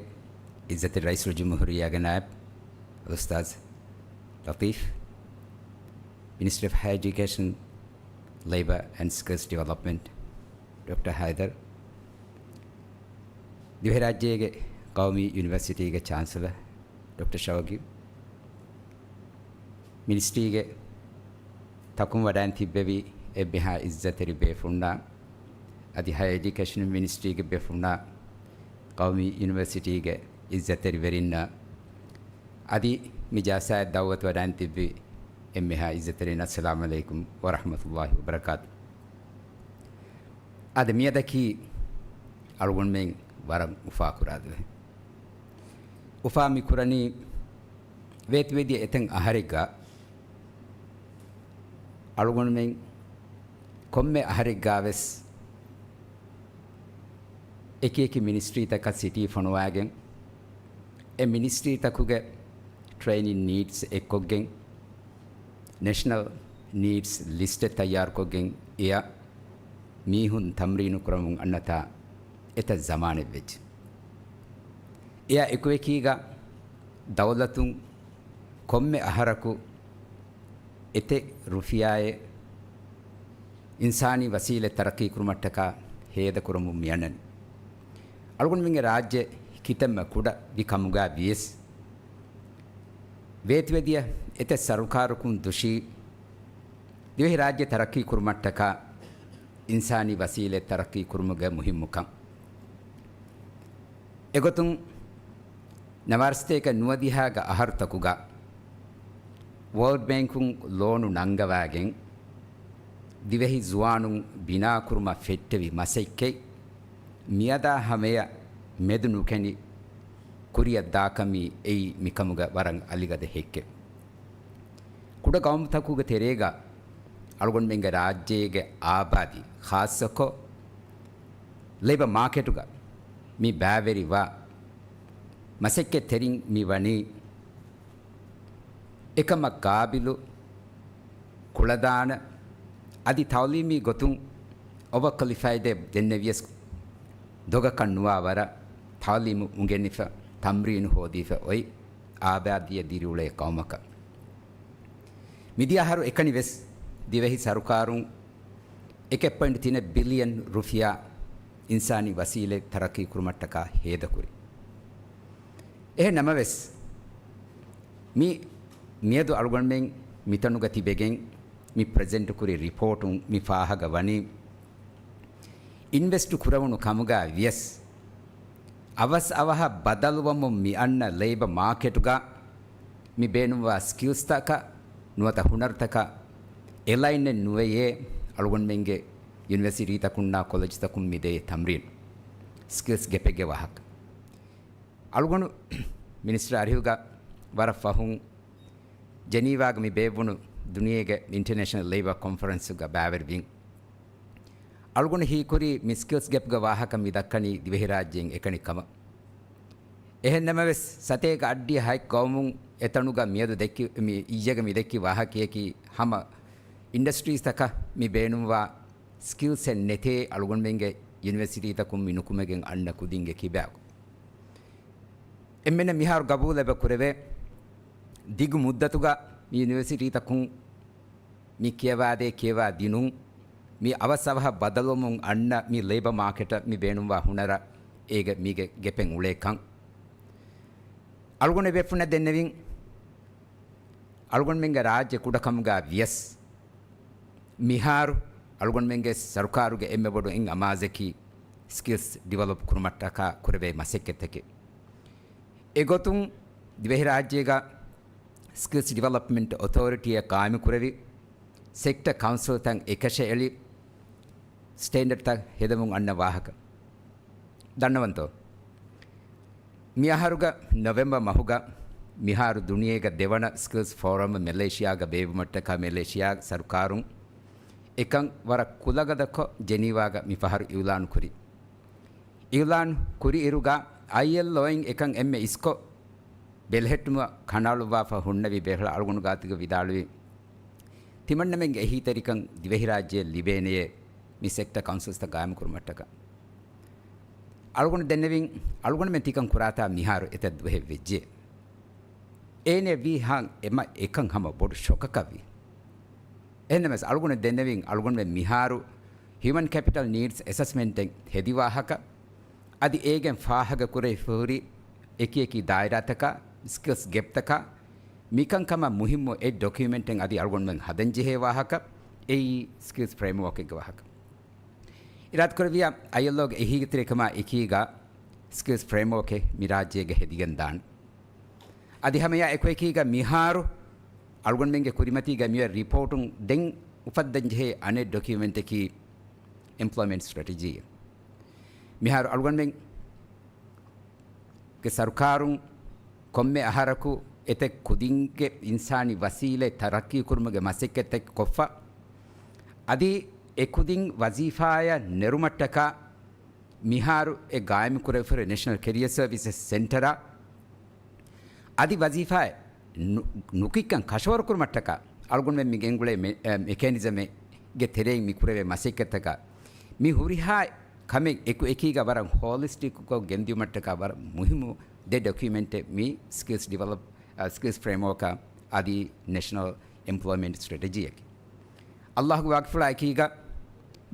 ޢިއްޒަތްތެރި ރައީސުލްޖުމްހޫރިއްޔާގެ ނާއިބު އުސްތާޛް ލަޠީފް، މިނިސްޓަރ އޮފް ހަޔަރ އެޑިއުކޭޝަން، ލޭބަ އެންޑް ސްކިލްސް ޑިވެލޮޕްމަންޓް ޑޮކްޓަރ ހައިދަރު، ދިވެހިރާއްޖޭގެ ޤައުމީ ޔުނިވަރސިޓީގެ ޗާންސެލަރ ޑޮކްޓަރ ޝައުގީ، މިނިސްޓްރީގެ ތަކުން ވަޑައިން ތިއްބެވި އެންމެހާ އިއްޒަތްތެރި ބޭފުޅުންނާ، އަދި ހަޔަރ އެޑިއުކޭޝަން މިނިސްޓްރީގެ ބޭފުޅުންނާ، ޤައުމީ ޔުނިވަރސިޓީގެ އިއްޒަތްތެރިވެރިންނާ، އަދި މި ޖަލްސާއަށް ދަޢުވަތު ވަޑައިން ތިއްބި އެންމެހާ އިއްޒަތްތެރިން، އައްސަލާމު ޢަލައިކުމް ވަރަޙްމަތުﷲ ވަބަރަކާތު. އާދެ، މިއަދަކީ އަޅުގަނޑުމެން ވަރަށް އުފާކުރާ ދުވަހެއް. އުފާ މި ކުރަނީ ވޭތުވެދިޔަ އެތައް އަހަރެއްގަ. އަޅުގަނޑުމެން ކޮންމެ އަހަރެއްގަވެސް އެކި އެކި މިނިސްޓްރީތަކަށް ސިޓީ ފޮނުވާގެން، އެ މިނިސްޓްރީތަކުގެ ޓްރެއިނިން ނީޑްސް އެއްކޮށްގެން، ނޭޝަނަލް ނީޑްސް ލިސްޓެއް ތައްޔާރުކޮށްގެން އެޔަށް މީހުން ތަމްރީނު ކުރަމުން އަންނަތާ އެތައް ޒަމާނެއް ވެއްޖެ. އެޔާ އެކުއެކީގަ ދައުލަތުން ކޮންމެ އަހަރަކު އެތެއް ރުފިޔާއެއް އިންސާނީ ވަސީލަތް ތަރައްޤީ ކުރުމަށްޓަކާ ހޭދަ ކުރަމުން މިއަންނަނީ. އަޅުގަނޑުމެންގެ ރާއްޖެ ކިތަންމެ ކުޑަ ވި ކަމުގަ ވިޔަސް، ވޭތުވެދިޔަ އެތައް ސަރުކާރަކުން ދުށީ ދިވެހިރާއްޖެ ތަރައްޤީ ކުރުމަށްޓަކާ އިންސާނީ ވަސީލަތް ތަރައްޤީ ކުރުމުގެ މުހިއްމުކަން. އެގޮތުން، ނަވާރަސަތޭކަ ނުވަދިހަގެ އަހަރުތަކުގަ ވޯލްޑް ބޭންކުން ލޯނު ނަންގަވާގެން، ދިވެހި ޒުވާނުން ބިނާކުރުމަށް ފެއްޓެވި މަސައްކަތް މިއަދާ ހަމަޔަށް މެދު ނުކެނޑި ކުރިއަށް ދާކަމީ އެއީ މިކަމުގެ ވަރަށް އަލިގަދަ ހެއްކެއް. ކުޑަ ގައުމުތަކުގެ ތެރޭގަ އަޅުގަނޑުމެންގެ ރާއްޖޭގެ އާބާދީ، ޚާއްޞަކޮށް ލޭބަ މާކެޓުގަ މި ބައިވެރިވާ މަސައްކަތްތެރިން މި ވަނީ އެކަމަށް ޤާބިލު ކުޅަދާނަ، އަދި ތަޢުލީމީ ގޮތުން އޯވަރ ކޮލިފައިޑެއް ދެންނެވިޔަސް ދޮގަކަށް ނުވާ ވަރަށް ތަޢުލީމު އުނގެނިފަ، ތަމްރީނު ހޯދީފަ އޮތް އާބާދީއެއް ދިރިއުޅޭ ޤައުމަކަށް. މިދިޔަ އަހަރު އެކަނި ވެސް ދިވެހި ސަރުކާރުން އެކެއް ޕޮއިންޓް ތިނެއް ބިލިއަން ރުފިޔާ އިންސާނީ ވަސީލަތް ތަރައްޤީ ކުރުމަށްޓަކާ ހޭދަކުރި. އެހެން ނަމަވެސް، މި މިއަދު އަޅުގަނޑުމެން މިތަނުގަ ތިބެގެން މި ޕްރެޒެންޓް ކުރި ރިޕޯޓުން މި ފާހަގަ ވަނީ، އިންވެސްޓް ކުރެވުނު ކަމުގަ ވިޔަސް، އަވަސް އަވަހަށް ބަދަލުވަމުން މި އަންނަ ލޭބަ މާކެޓުގަ މި ބޭނުންވާ ސްކިލްސްތަކަށް ނުވަތަ ހުނަރުތަކަށް އެލައިންނެއް ނުވެޔޭ، އަޅުގަނޑުމެންގެ ޔުނިވަރސިޓީތަކުންނާ ކޮލެޖްތަކުން މިދޭ ތަމްރީން. ސްކިލްސް ގެޕެއްގެ ވާހަކަ. އަޅުގަނޑު މިނިސްޓަރ އަރިހުގަ ވަރަށް ފަހުން ޖެނީވާގަ މި ބޭއްވުނު ދުނިޔޭގެ އިންޓަރނޭޝަނަލް ލޭބަ ކޮންފަރެންސުގަ ބައިވެރިވިން. އަޅުގަނޑު ހީކުރީ މި ސްކިލްސް ގެޕްގެ ވާހަކަ މި ދައްކަނީ ދިވެހިރާއްޖޭން އެކަނި ކަމަށް. އެހެންނަމަވެސް، ސަތޭކަ އައްޑިހަ ހަތް ގައުމުން އެތަނުގަ މިއަދު ދެއްކި، މި އިއްޔެގަ މި ދެއްކި ވާހަކަޔަކީ، ހަމަ އިންޑަސްޓްރީސްތަކަށް މި ބޭނުންވާ ސްކިލްސްއެއް ނެތޭ އަޅުގަނޑުމެންގެ ޔުނިވަރސިޓީތަކުން މި ނުކުމެގެން އަންނަ ކުދިންގެ ކިބާގު. އެންމެންނަށް މިހާރު ގަބޫލެއް ކުރެވޭ، ދިގު މުއްދަތުގަ މި ޔުނިވަރސިޓީތަކުން މި ކިޔަވާދޭ ކިޔަވާ ދިނުން، މި އަވަސް އަވަހަށް ބަދަލުވަމުން އަންނަ މި ލޭބަ މާކެޓަށް މި ބޭނުންވާ ހުނަރަށް އޭގެ މީގެ ގެޕެއް އުޅޭކަން. އަޅުގަނޑު ބޭފުންނަށް ދެންނެވިން، އަޅުގަނޑުމެންގެ ރާއްޖެ ކުޑަކަމުގަ ވިޔަސް، މިހާރު އަޅުގަނޑުމެންގެ ސަރުކާރުގެ އެންމެ ބޮޑު އެއް އަމާޒަކީ ސްކިލްސް ޑިވެލޮޕް ކުރުމަށްޓަކާ ކުރެވޭ މަސައްކަތްތަކެއް. އެގޮތުން ދިވެހިރާއްޖޭގަ ސްކިލްސް ޑިވެލޮޕްމަންޓް އޮތޯރިޓީއެއް ޤާއިމުކުރެވި، ސެކްޓަ ކައުންސިލްތައް އެކަށައެޅި، ސްޓޭންޑަޑްތައް ހެދެމުން އަންނަ ވާހަކަ. ދަންނަވަންތޯ؟ މިއަހަރުގަ ނޮވެމްބަރ މަހުގަ މިހާރު ދުނިޔޭގަ ދެވަނަ ސްކިލްސް ފޯރަމް މެލޭޝިޔާގަ ބޭއްވުމަށްޓަކާ މެލޭޝިޔާ ސަރުކާރުން އެކަން ވަރަށް ކުލަގަދަކޮށް ޖެނީވާގަ މިފަހަރު އިއުލާނު ކުރި. އިއުލާން ކުރި އިރުގަ އައިއެލްއޯއިން އެކަން އެންމެ އިސްކޮށް ބެލެހެއްޓުމަށް ކަނޑައަޅުއްވާފަ ހުންނެވި ބޭފުޅާ އަޅުގަނޑު ގާތުގަ ވިދާޅުވި، ތިމަންނަމެންގެ އެހީތެރިކަން ދިވެހިރާއްޖެއަށް ލިބޭނެޔޭ މި ސެކްޓަ ކައުންސިލްސްތައް ގާއިމުކުރުމަށްޓަކާ. އަޅުގަނޑު ދެންނެވިން، އަޅުގަނޑުމެން ތިކަން ކުރާތާ މިހާރު އެތައް ދުވަހެއް ވެއްޖެ. އޭނެ ވީ ހާން އެމަ އެކަން ހަމަ ބޮޑު ޝޮކަކަށް ވި. އެހެންނަމަވެސް އަޅުގަނޑު ދެންނެވިން، އަޅުގަނޑުމެން މިހާރު ހިއުމަން ކެޕިޓަލް ނީޑްސް އެސަސްމެންޓެއް ހެދި ވާހަކަ، އަދި އޭގެން ފާހަގަކުރެވިފަހުރި އެކިއެކި ދާއިރާތަކާ، ސްކިލްސް ގެޕްތަކާ، މިކަންކަމަށް މުހިއްމު އެއް ޑޮކިއުމެންޓެއް އަދި އަޅުގަނޑުމެން ހަދަންޖެހޭ ވާހަކަ، އެއީ ސްކިލްސް ފްރޭމްވޯކެއްގެ ވާހަކަ. އިރާދަކުރެއްވިޔާ، އައިއެލްއޯގެ އެހީގެތެރޭކަމާ އެކީގަ ސްކިލްސް ފްރޭމްވޯކެއް މި ރާއްޖޭގަ ހެދިގެން ދާން. އަދި ހަމަޔާ އެކުއެކީގަ މިހާރު އަޅުގަނޑުމެންގެ ކުރިމަތީގަ މިއޮތް ރިޕޯޓުން ދެން އުފައްދަންޖެހޭ އަނެއް ޑޮކިއުމެންޓަކީ އެމްޕްލޯއިމެންޓް ސްޓްރެޓެޖީ. މިހާރު އަޅުގަނޑުމެން ގެ ސަރުކާރުން ކޮންމެ އަހަރަކު އެތައް ކުދިންގެ އިންސާނީ ވަސީލަތް ތަރައްޤީ ކުރުމުގެ މަސައްކަތްތައް ކޮށްފަ، އަދި އެ ކުދިން ވަޒީފާއަށް ނެރުމަށްޓަކާ މިހާރު އެ ގާއިމުކުރެވިފައި ނޭޝަނަލް ކެރިއަރ ސަރވިސަސް ސެންޓަރ އަދި ވަޒީފާއެއް ނު-، ނުކިއްކަން ކަށަވަރުކުރުމަށްޓަކާ އަޅުގަނޑުމެން މި ގެންގުޅޭ މެ-، އެ، މެކޭނިޒަމެއްގެ ތެރެއިން މި ކުރެވޭ މަސައްކަތްތަކަށް މި ހުރިހާ ކަމެއް އެކު އެކީގަ ވަރަށް ހޯލިސްޓިކްކޮށް ގެންދިއުމަށްޓަކާ ވަރަށް މުހިއްމު ދެ ޑޮކިއުމެންޓެއް މި ސްކިލްސް ޑިވެލޮޕް، އަ، ސްކިލްސް ފްރޭމްވޯކާ އަދި ނޭޝަނަލް އެމްޕްލޯއިމެންޓް ސްޓްރެޓެޖީއަކީ. އައްލާހުގެ ވާގިފުޅާ އެކީގަ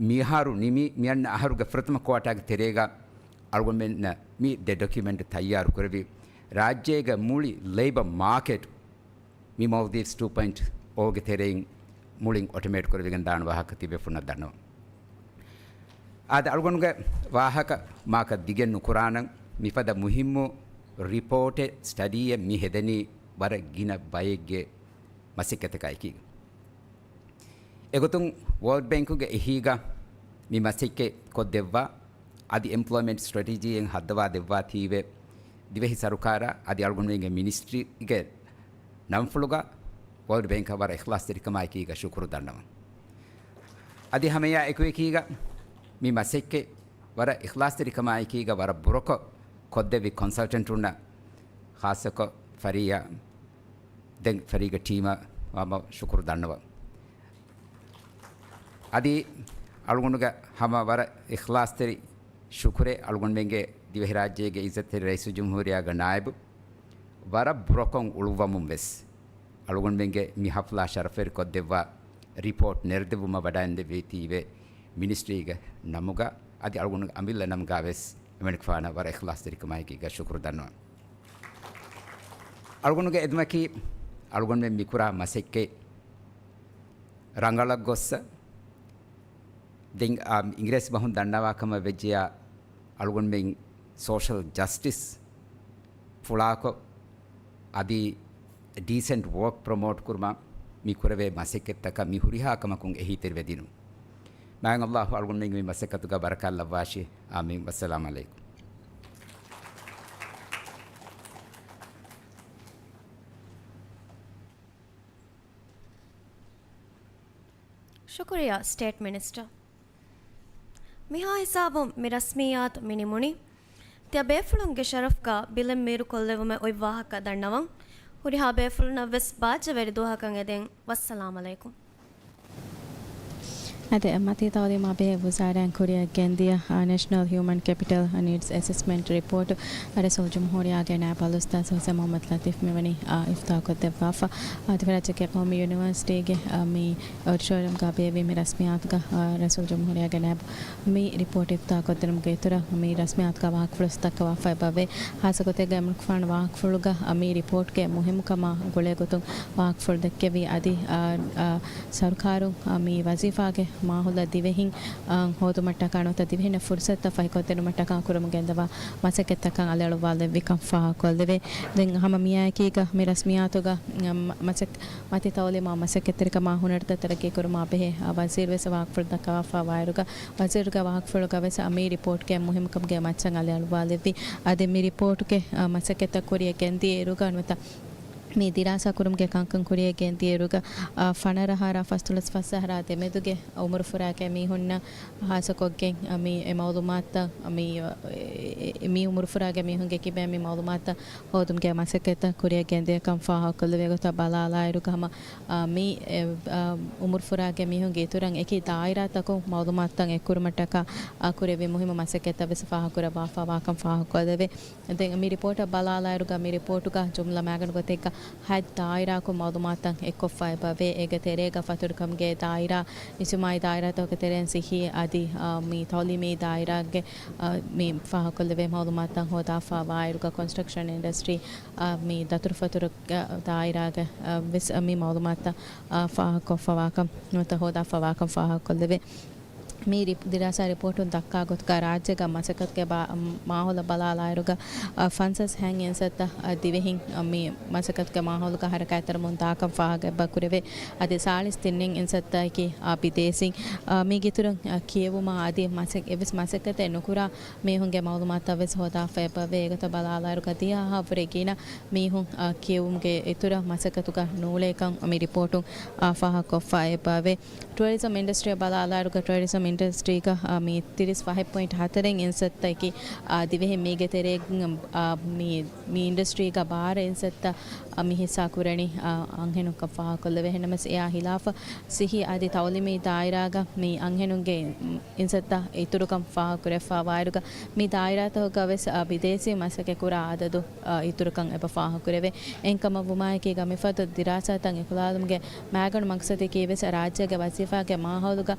މިހާރު ނިމި މިއަންނަ އަހަރުގެ ފުރަތަމަ ކުއާޓާގެ ތެރޭގަ އަޅުގަނޑުމެންނަށް މި ދެ ޑޮކިއުމެންޓް ތައްޔާރު ކުރެވި، ރާއްޖޭގެ މުޅި ލޭބަ މާކެޓް މި މޯލްޑިވްސް ޓޫ ޕޮއިންޓް އޯގެ ތެރެއިން މުޅިން އޮޓޮމޭޓް ކުރެވިގެން ދާން ވާހަކަ ތިބޭފުންނަށް ދަންނަވަން. އާދެ، އަޅުގަނޑުގެ ވާހަކަ މާކަށް ދިގެއް ނުކުރާނަން، މިފަދަ މުހިއްމު ރިޕޯޓެއް، ސްޓަޑީއެއް މި ހެދެނީ ވަރަށް ގިނަ ބައެއްގެ މަސައްކަތަކާ އެކީގަ. އެގޮތުން ވޯލްޑް ބޭންކުގެ އެހީގަ މި މަސައްކަތް ކޮށްދެއްވާ، އަދި އެމްޕްލޯއިމެންޓް ސްޓްރެޓެޖީއެއް ހައްދަވާ ދެއްވާތީވެ، ދިވެހި ސަރުކާރަށް އަދި އަޅުގަނޑުމެންގެ މިނިސްޓްރީގެ ނަންފުޅުގަ ވޯލްޑް ބޭންކަށް ވަރަށް އިޚްލާސްތެރިކަމާއެކީގަ ޝުކުރު ދަންނަވަން. އަދި ހަމަޔާ އެކުއެކީގަ މި މަސައްކަތް ވަރަށް އިޚްލާސްތެރިކަމާއެކީގަ ވަރަށް ބުރަކޮށް ކޮށްދެއްވި ކޮންސަލްޓެންޓުންނަށް، ޚާއްޞަކޮށް ފަރީއާ، ދެން ފަރީގެ ޓީމަށް ހަމަ ޝުކުރު ދަންނަވަން. އަދި އަޅުގަނޑުގެ ހަމަ ވަރަށް އިޚްލާސްތެރި ޝުކުރެއް އަޅުގަނޑުމެންގެ ދިވެހިރާއްޖޭގެ އިއްޒަތްތެރި ރައީސުލްޖުމްހޫރިއްޔާގެ ނާއިބު ވަރަށް ބުރަކޮށް އުޅުއްވަމުން ވެސް، އަޅުގަނޑުމެންގެ މި ހަފްލާ ޝަރަފްވެރިކޮށްދެއްވާ ރިޕޯޓް ނެރެދެއްވުމަށް ވަޑައިންދެއްވީތީވެ މިނިސްޓްރީގެ ނަމުގަ އަދި އަޅުގަނޑުގެ އަމިއްލަ ނަމުގަ ވެސް އެމަނިކުފާނަށް ވަރަށް އިޚްލާސްތެރިކަމާއެކީގަ ޝުކުރު ދަންނަވަން. އަޅުގަނޑުގެ އެދުމަކީ އަޅުގަނޑުމެން މިކުރާ މަސައްކަތް ރަނގަޅަށް ގޮއްސަ، ދެން އާ، އިނގިރޭސި ބަހުން ދަންނަވާ ކަމަށް ވެއްޖެޔާ، އަޅުގަނޑުމެން ސޯޝަލް ޖަސްޓިސް ފުޅާކޮށް، އަދި ޑީސެންޓް ވޯކް ޕްރޮމޯޓް ކުރުމަށް މި ކުރެވޭ މަސައްކަތްތަކަށް މި ހުރިހާ ކަމަކުން އެހީތެރިވެދިނުން. މާތް ﷲ އަޅުގަނޑުމެންގެ މި މަސައްކަތުގަ ބަރަކާތް ލައްވާށި. އާމީން. ވައްސަލާމް ޢަލައިކުމް. ޝުކުރިއްޔާ ސްޓޭޓް މިނިސްޓަރ. މިހާ ހިސާބުން މި ރަސްމިއްޔާތު މި ނިމުނީ. ތިޔަ ބޭފުޅުންގެ ޝަރަފްގަ ބިލެއް މީރުކޮށްލެވުމެއް އޮތް ވާހަކަ ދަންނަވަން. ހުރިހާ ބޭފުޅުންނަށް ވެސް ބާއްޖަވެރި ދުވަހަކަށް އެދެން. ވައްސަލާމް ޢަލައިކުމް. އަދި މަތީ ތައުލީމާ ބެހޭ ވުޒާރާއިން ކުރިއަށް ގެންދިޔަ، އާ، ނޭޝަނަލް ހިއުމަން ކެޕިޓަލް ނީޑްސް އެސެސްމަންޓް ރިޕޯޓު، އާ، ރައީސުލްޖުމްހޫރިއްޔާގެ ނާއިބު އަލްއުސްތާޛު ހުސެން މުޙައްމަދު ލަތީފް މިވަނީ، އާ، އިފްތާ ކޮށްދެއްވާފަ. އާ، ދިވެހިރާއްޖޭގެ ޤައުމީ ޔުނިވަރސިޓީގެ، އާ، މި އޮޑިޓޯރިއަމްގަ ބޭއްވި މި ރަސްމިއްޔާތުގަ، އާ، ރައީސުލްޖުމްހޫރިއްޔާގެ ނާއިބު މި ރިޕޯޓް އިފްތާ ކޮށްދިނުމުގެ އިތުރަށް މި ރަސްމިއްޔާތުގަ ވާހަކަފުޅު ދައްކަވާފަ އެބަވޭ. ހާއްސަ ގޮތެއްގަ އެމަނިކުފާނު ވާހަކަފުޅުގަ، އާ، މި ރިޕޯޓްގެ މުހިއްމުކަމާ ގުޅޭ ގޮތުން ވާހަކަފުޅު ދެއްކެވި އަދި، އާ، އާ، ސަރުކާރުން، އާ، މި ވަޒީފާގެ މާހައުލަށް ދިވެހިން، އާ، ހޯދުމަށްޓަކާ ނުވަތަ ދިވެހިންނަށް ފުރުސަތުތައް ފަހިކޮށްދިނުމަށްޓަކާ ކުރަމުން ގެންދަވާ މަސައްކަތްތަކަށް އަލިއަޅުއްވާލެއްވިކަން ފާހަގަކޮށްލެވޭ. ދެން ހަމަ މިއާއެކީގަ މި ރަސްމިއްޔާތުގަ، އަ، މަ-، މަސައް-، މަތި ތައުލީމާ މަސައްކަތްތެރިކަމާ ހުނަރުތައް ތަރައްގީކުރުމާ ބެހޭ، އަ، ވަޒީރު ވެސް ވާހަކަފުޅު ދައްކަވާފަ ވާއިރުގަ، ވަޒީރުގެ ވާހަކަފުޅުގަ ވެސް އަ، މި ރިޕޯޓްގެ މުހިއްމުކަމުގެ މައްޗަށް އަލިއަޅުއްވާލެއްވި. އަދި މި ރިޕޯޓްގެ، އަ، މަސައްކަތްތައް ކުރިއަށް ގެންދިޔައިރުގަ ނުވަތަ މި ދިރާސާ ކުރުމުގެ ކަންކަން ކުރިއަށް ގެންދިޔައިރުގަ، އާ، ފަނަރަ އަހަރާ ފަސްދޮޅަސް ފަސް އަހަރާ ދެމެދުގެ އުމުރުފުރާގެ މީހުންނަށް ހާއްސަކޮށްގެން، އަ، މި އެ މައުލޫމާތުތައް، އަ، މި، އެ، އެ، މި އުމުރުފުރާގެ މީހުންގެ ކިބައިން މި މައުލޫމާތުތައް ހޯދުމުގެ މަސައްކަތްތައް ކުރިއަށް ގެންދިޔަކަން ފާހަގަކޮށްލެވޭ ގޮތަށް ބަލާލާއިރުގަ ހަމަ، އަ، މި، އެ، އަ، އުމުރުފުރާގެ މީހުންގެ އިތުރަށް އެކި ދާއިރާތަކުން މައުލޫމާތުތައް އެއްކުރުމަށްޓަކާ، އަ، ކުރެވި މުހިއްމު މަސައްކަތްތައް ވެސް ފާހަގަކުރައްވާފަ ވާކަން ފާހަގަކޮށްލެވޭ. ދެން މި ރިޕޯޓަށް ބަލާލާއިރުގަ، މި ރިޕޯޓުގަ ޖުމްލަ މައިގަނޑު ގޮތެއްގަ ހަތް ދާއިރާއަކުން މައުލޫމާތުތައް އެއްކޮށްފަ އެބަވޭ. އޭގެ ތެރޭގަ ފަތުރުކަމުގެ ދާއިރާ، އިޖުތިމާޢީ ދާއިރާތަކުގެ ތެރެއިން ސިއްހީ އަދި، އާ، މި ތައުލީމީ ދާއިރާގެ، އާ، މި ފާހަގަކޮށްލެވޭ މައުލޫމާތުތައް ހޯދާފަ ވާއިރުގަ، ކޮންސްޓްރަކްޝަން އިންޑަސްޓްރީ، އާ، މި ދަތުރުފަތުރު ދާއިރާގެ، އާ، ވެސް މި މައުލޫމާތުތައް، އާ، ފާހަގަކޮށްފަވާކަން ނުވަތަ ހޯދާފަވާކަން ފާހަގަކޮށްލެވޭ. މި ރިޕް-، ދިރާސާ ރިޕޯޓުން ދައްކާ ގޮތުގަ ރާއްޖޭގަ މަސައްކަތުގެ ބާ-، މާހައުލަށް ބަލާލާއިރުގަ، އަ، ފަންސާސް ހަތް އިންސައްތަ، އަ، ދިވެހިން، އަ، މި މަސައްކަތުގެ މާހައުލުގަ ހަރަކާތްތެރިވަމުން ދާކަން ފާހަގަ އެބަ ކުރެވޭ. އަދި ސާޅީސް ތިން އިންސައްތައަކީ، އަ، ބިދޭސީން، އަ، މީގެ އިތުރުން، އަ، ކިޔެވުމާ އަދި މަސަ-، އެއްވެސް މަސައްކަތެއް ނުކުރާ މީހުންގެ މައުލޫމާތުތައް ވެސް ހޯދާފަ އެބަވޭ. އެގޮތަށް ބަލާލާއިރުގަ ދިހަ ހާ ވުރެ ގިނަ މީހުން، އަ، ކިޔެވުމުގެ އިތުރަށް މަސައްކަތުގަ ނޫޅޭކަން މި ރިޕޯޓުން، އަ، ފާހަގަކޮށްފަ އެބަވޭ. ޓުއަރިޒަމް އިންޑަސްޓްރީއަށް ބަލާލާއިރުގަ، ޓުއަރިޒަމް އިންޑަސްޓްރީގަ، އާ، މި ތިރީސް ފަހެއް ޕޮއިންޓް ހަތަރެއް އިންސައްތައަކީ، އާ، ދިވެހިން މީގެ ތެރޭގަ، އާ، މި، މި އިންޑަސްޓްރީގަ ބާރަ އިންސައްތަ، އާ، މި ހިއްސާ ކުރަނީ، އާ، އަންހެނުންކަން ފާހަގަކޮށްލެވޭ. އެހެންނަމަވެސް އެއާ ހިލާފަށް ސިއްހީ އަދި ތައުލީމީ ދާއިރާގަ މި އަންހެނުންގެ އިންސައްތަ އިތުރުކަން ފާހަގަކުރެވިފަ ވާއިރުގަ، މި ދާއިރާތަކުގަ ވެސް، އާ، ބިދޭސީ މަސައްކަތް ކުރާ އަދަދު، އާ، އިތުރުކަން އެބަ ފާހަގަކުރެވޭ. އެހެންކަމަށްވުމާއެކީގަ މިފަދަ ދިރާސާތައް އެކުލާލުމުގެ މައިގަނޑު މަގްސަދަކީ ވެސް ރާއްޖޭގެ ވަޒީފާގެ މާހައުލުގަ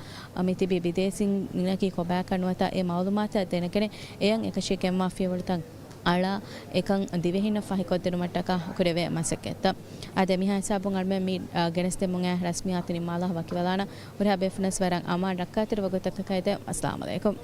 މި ތިބި ބިދޭސީންނަކީ ކޮބާކަން ނުވަތަ އެ މައުލޫމާތުތައް ދެނެގެނެ އެޔަށް އެކަށީގެންވާ ފިޔަވަޅުތައް އަޅާ އެކަން ދިވެހިންނަށް ފަހިކޮށްދިނުމަށްޓަކާ ކުރެވޭ މަސައްކަތްތައް. އާދެ، މިހާ ހިސާބުން އަޅުމެން މި، އާ، ގެނެސްދެމުން އައި ރަސްމިއްޔާތު ނިންމާލާ ވަކިވެލާނަން. ހުރިހާ ބޭފުޅުންނަށް ވަރަށް އަމާން ރައްކާތެރި ވަގުތަކަށް އެދެން. އައްސަލާމު ޢަލައިކުމް.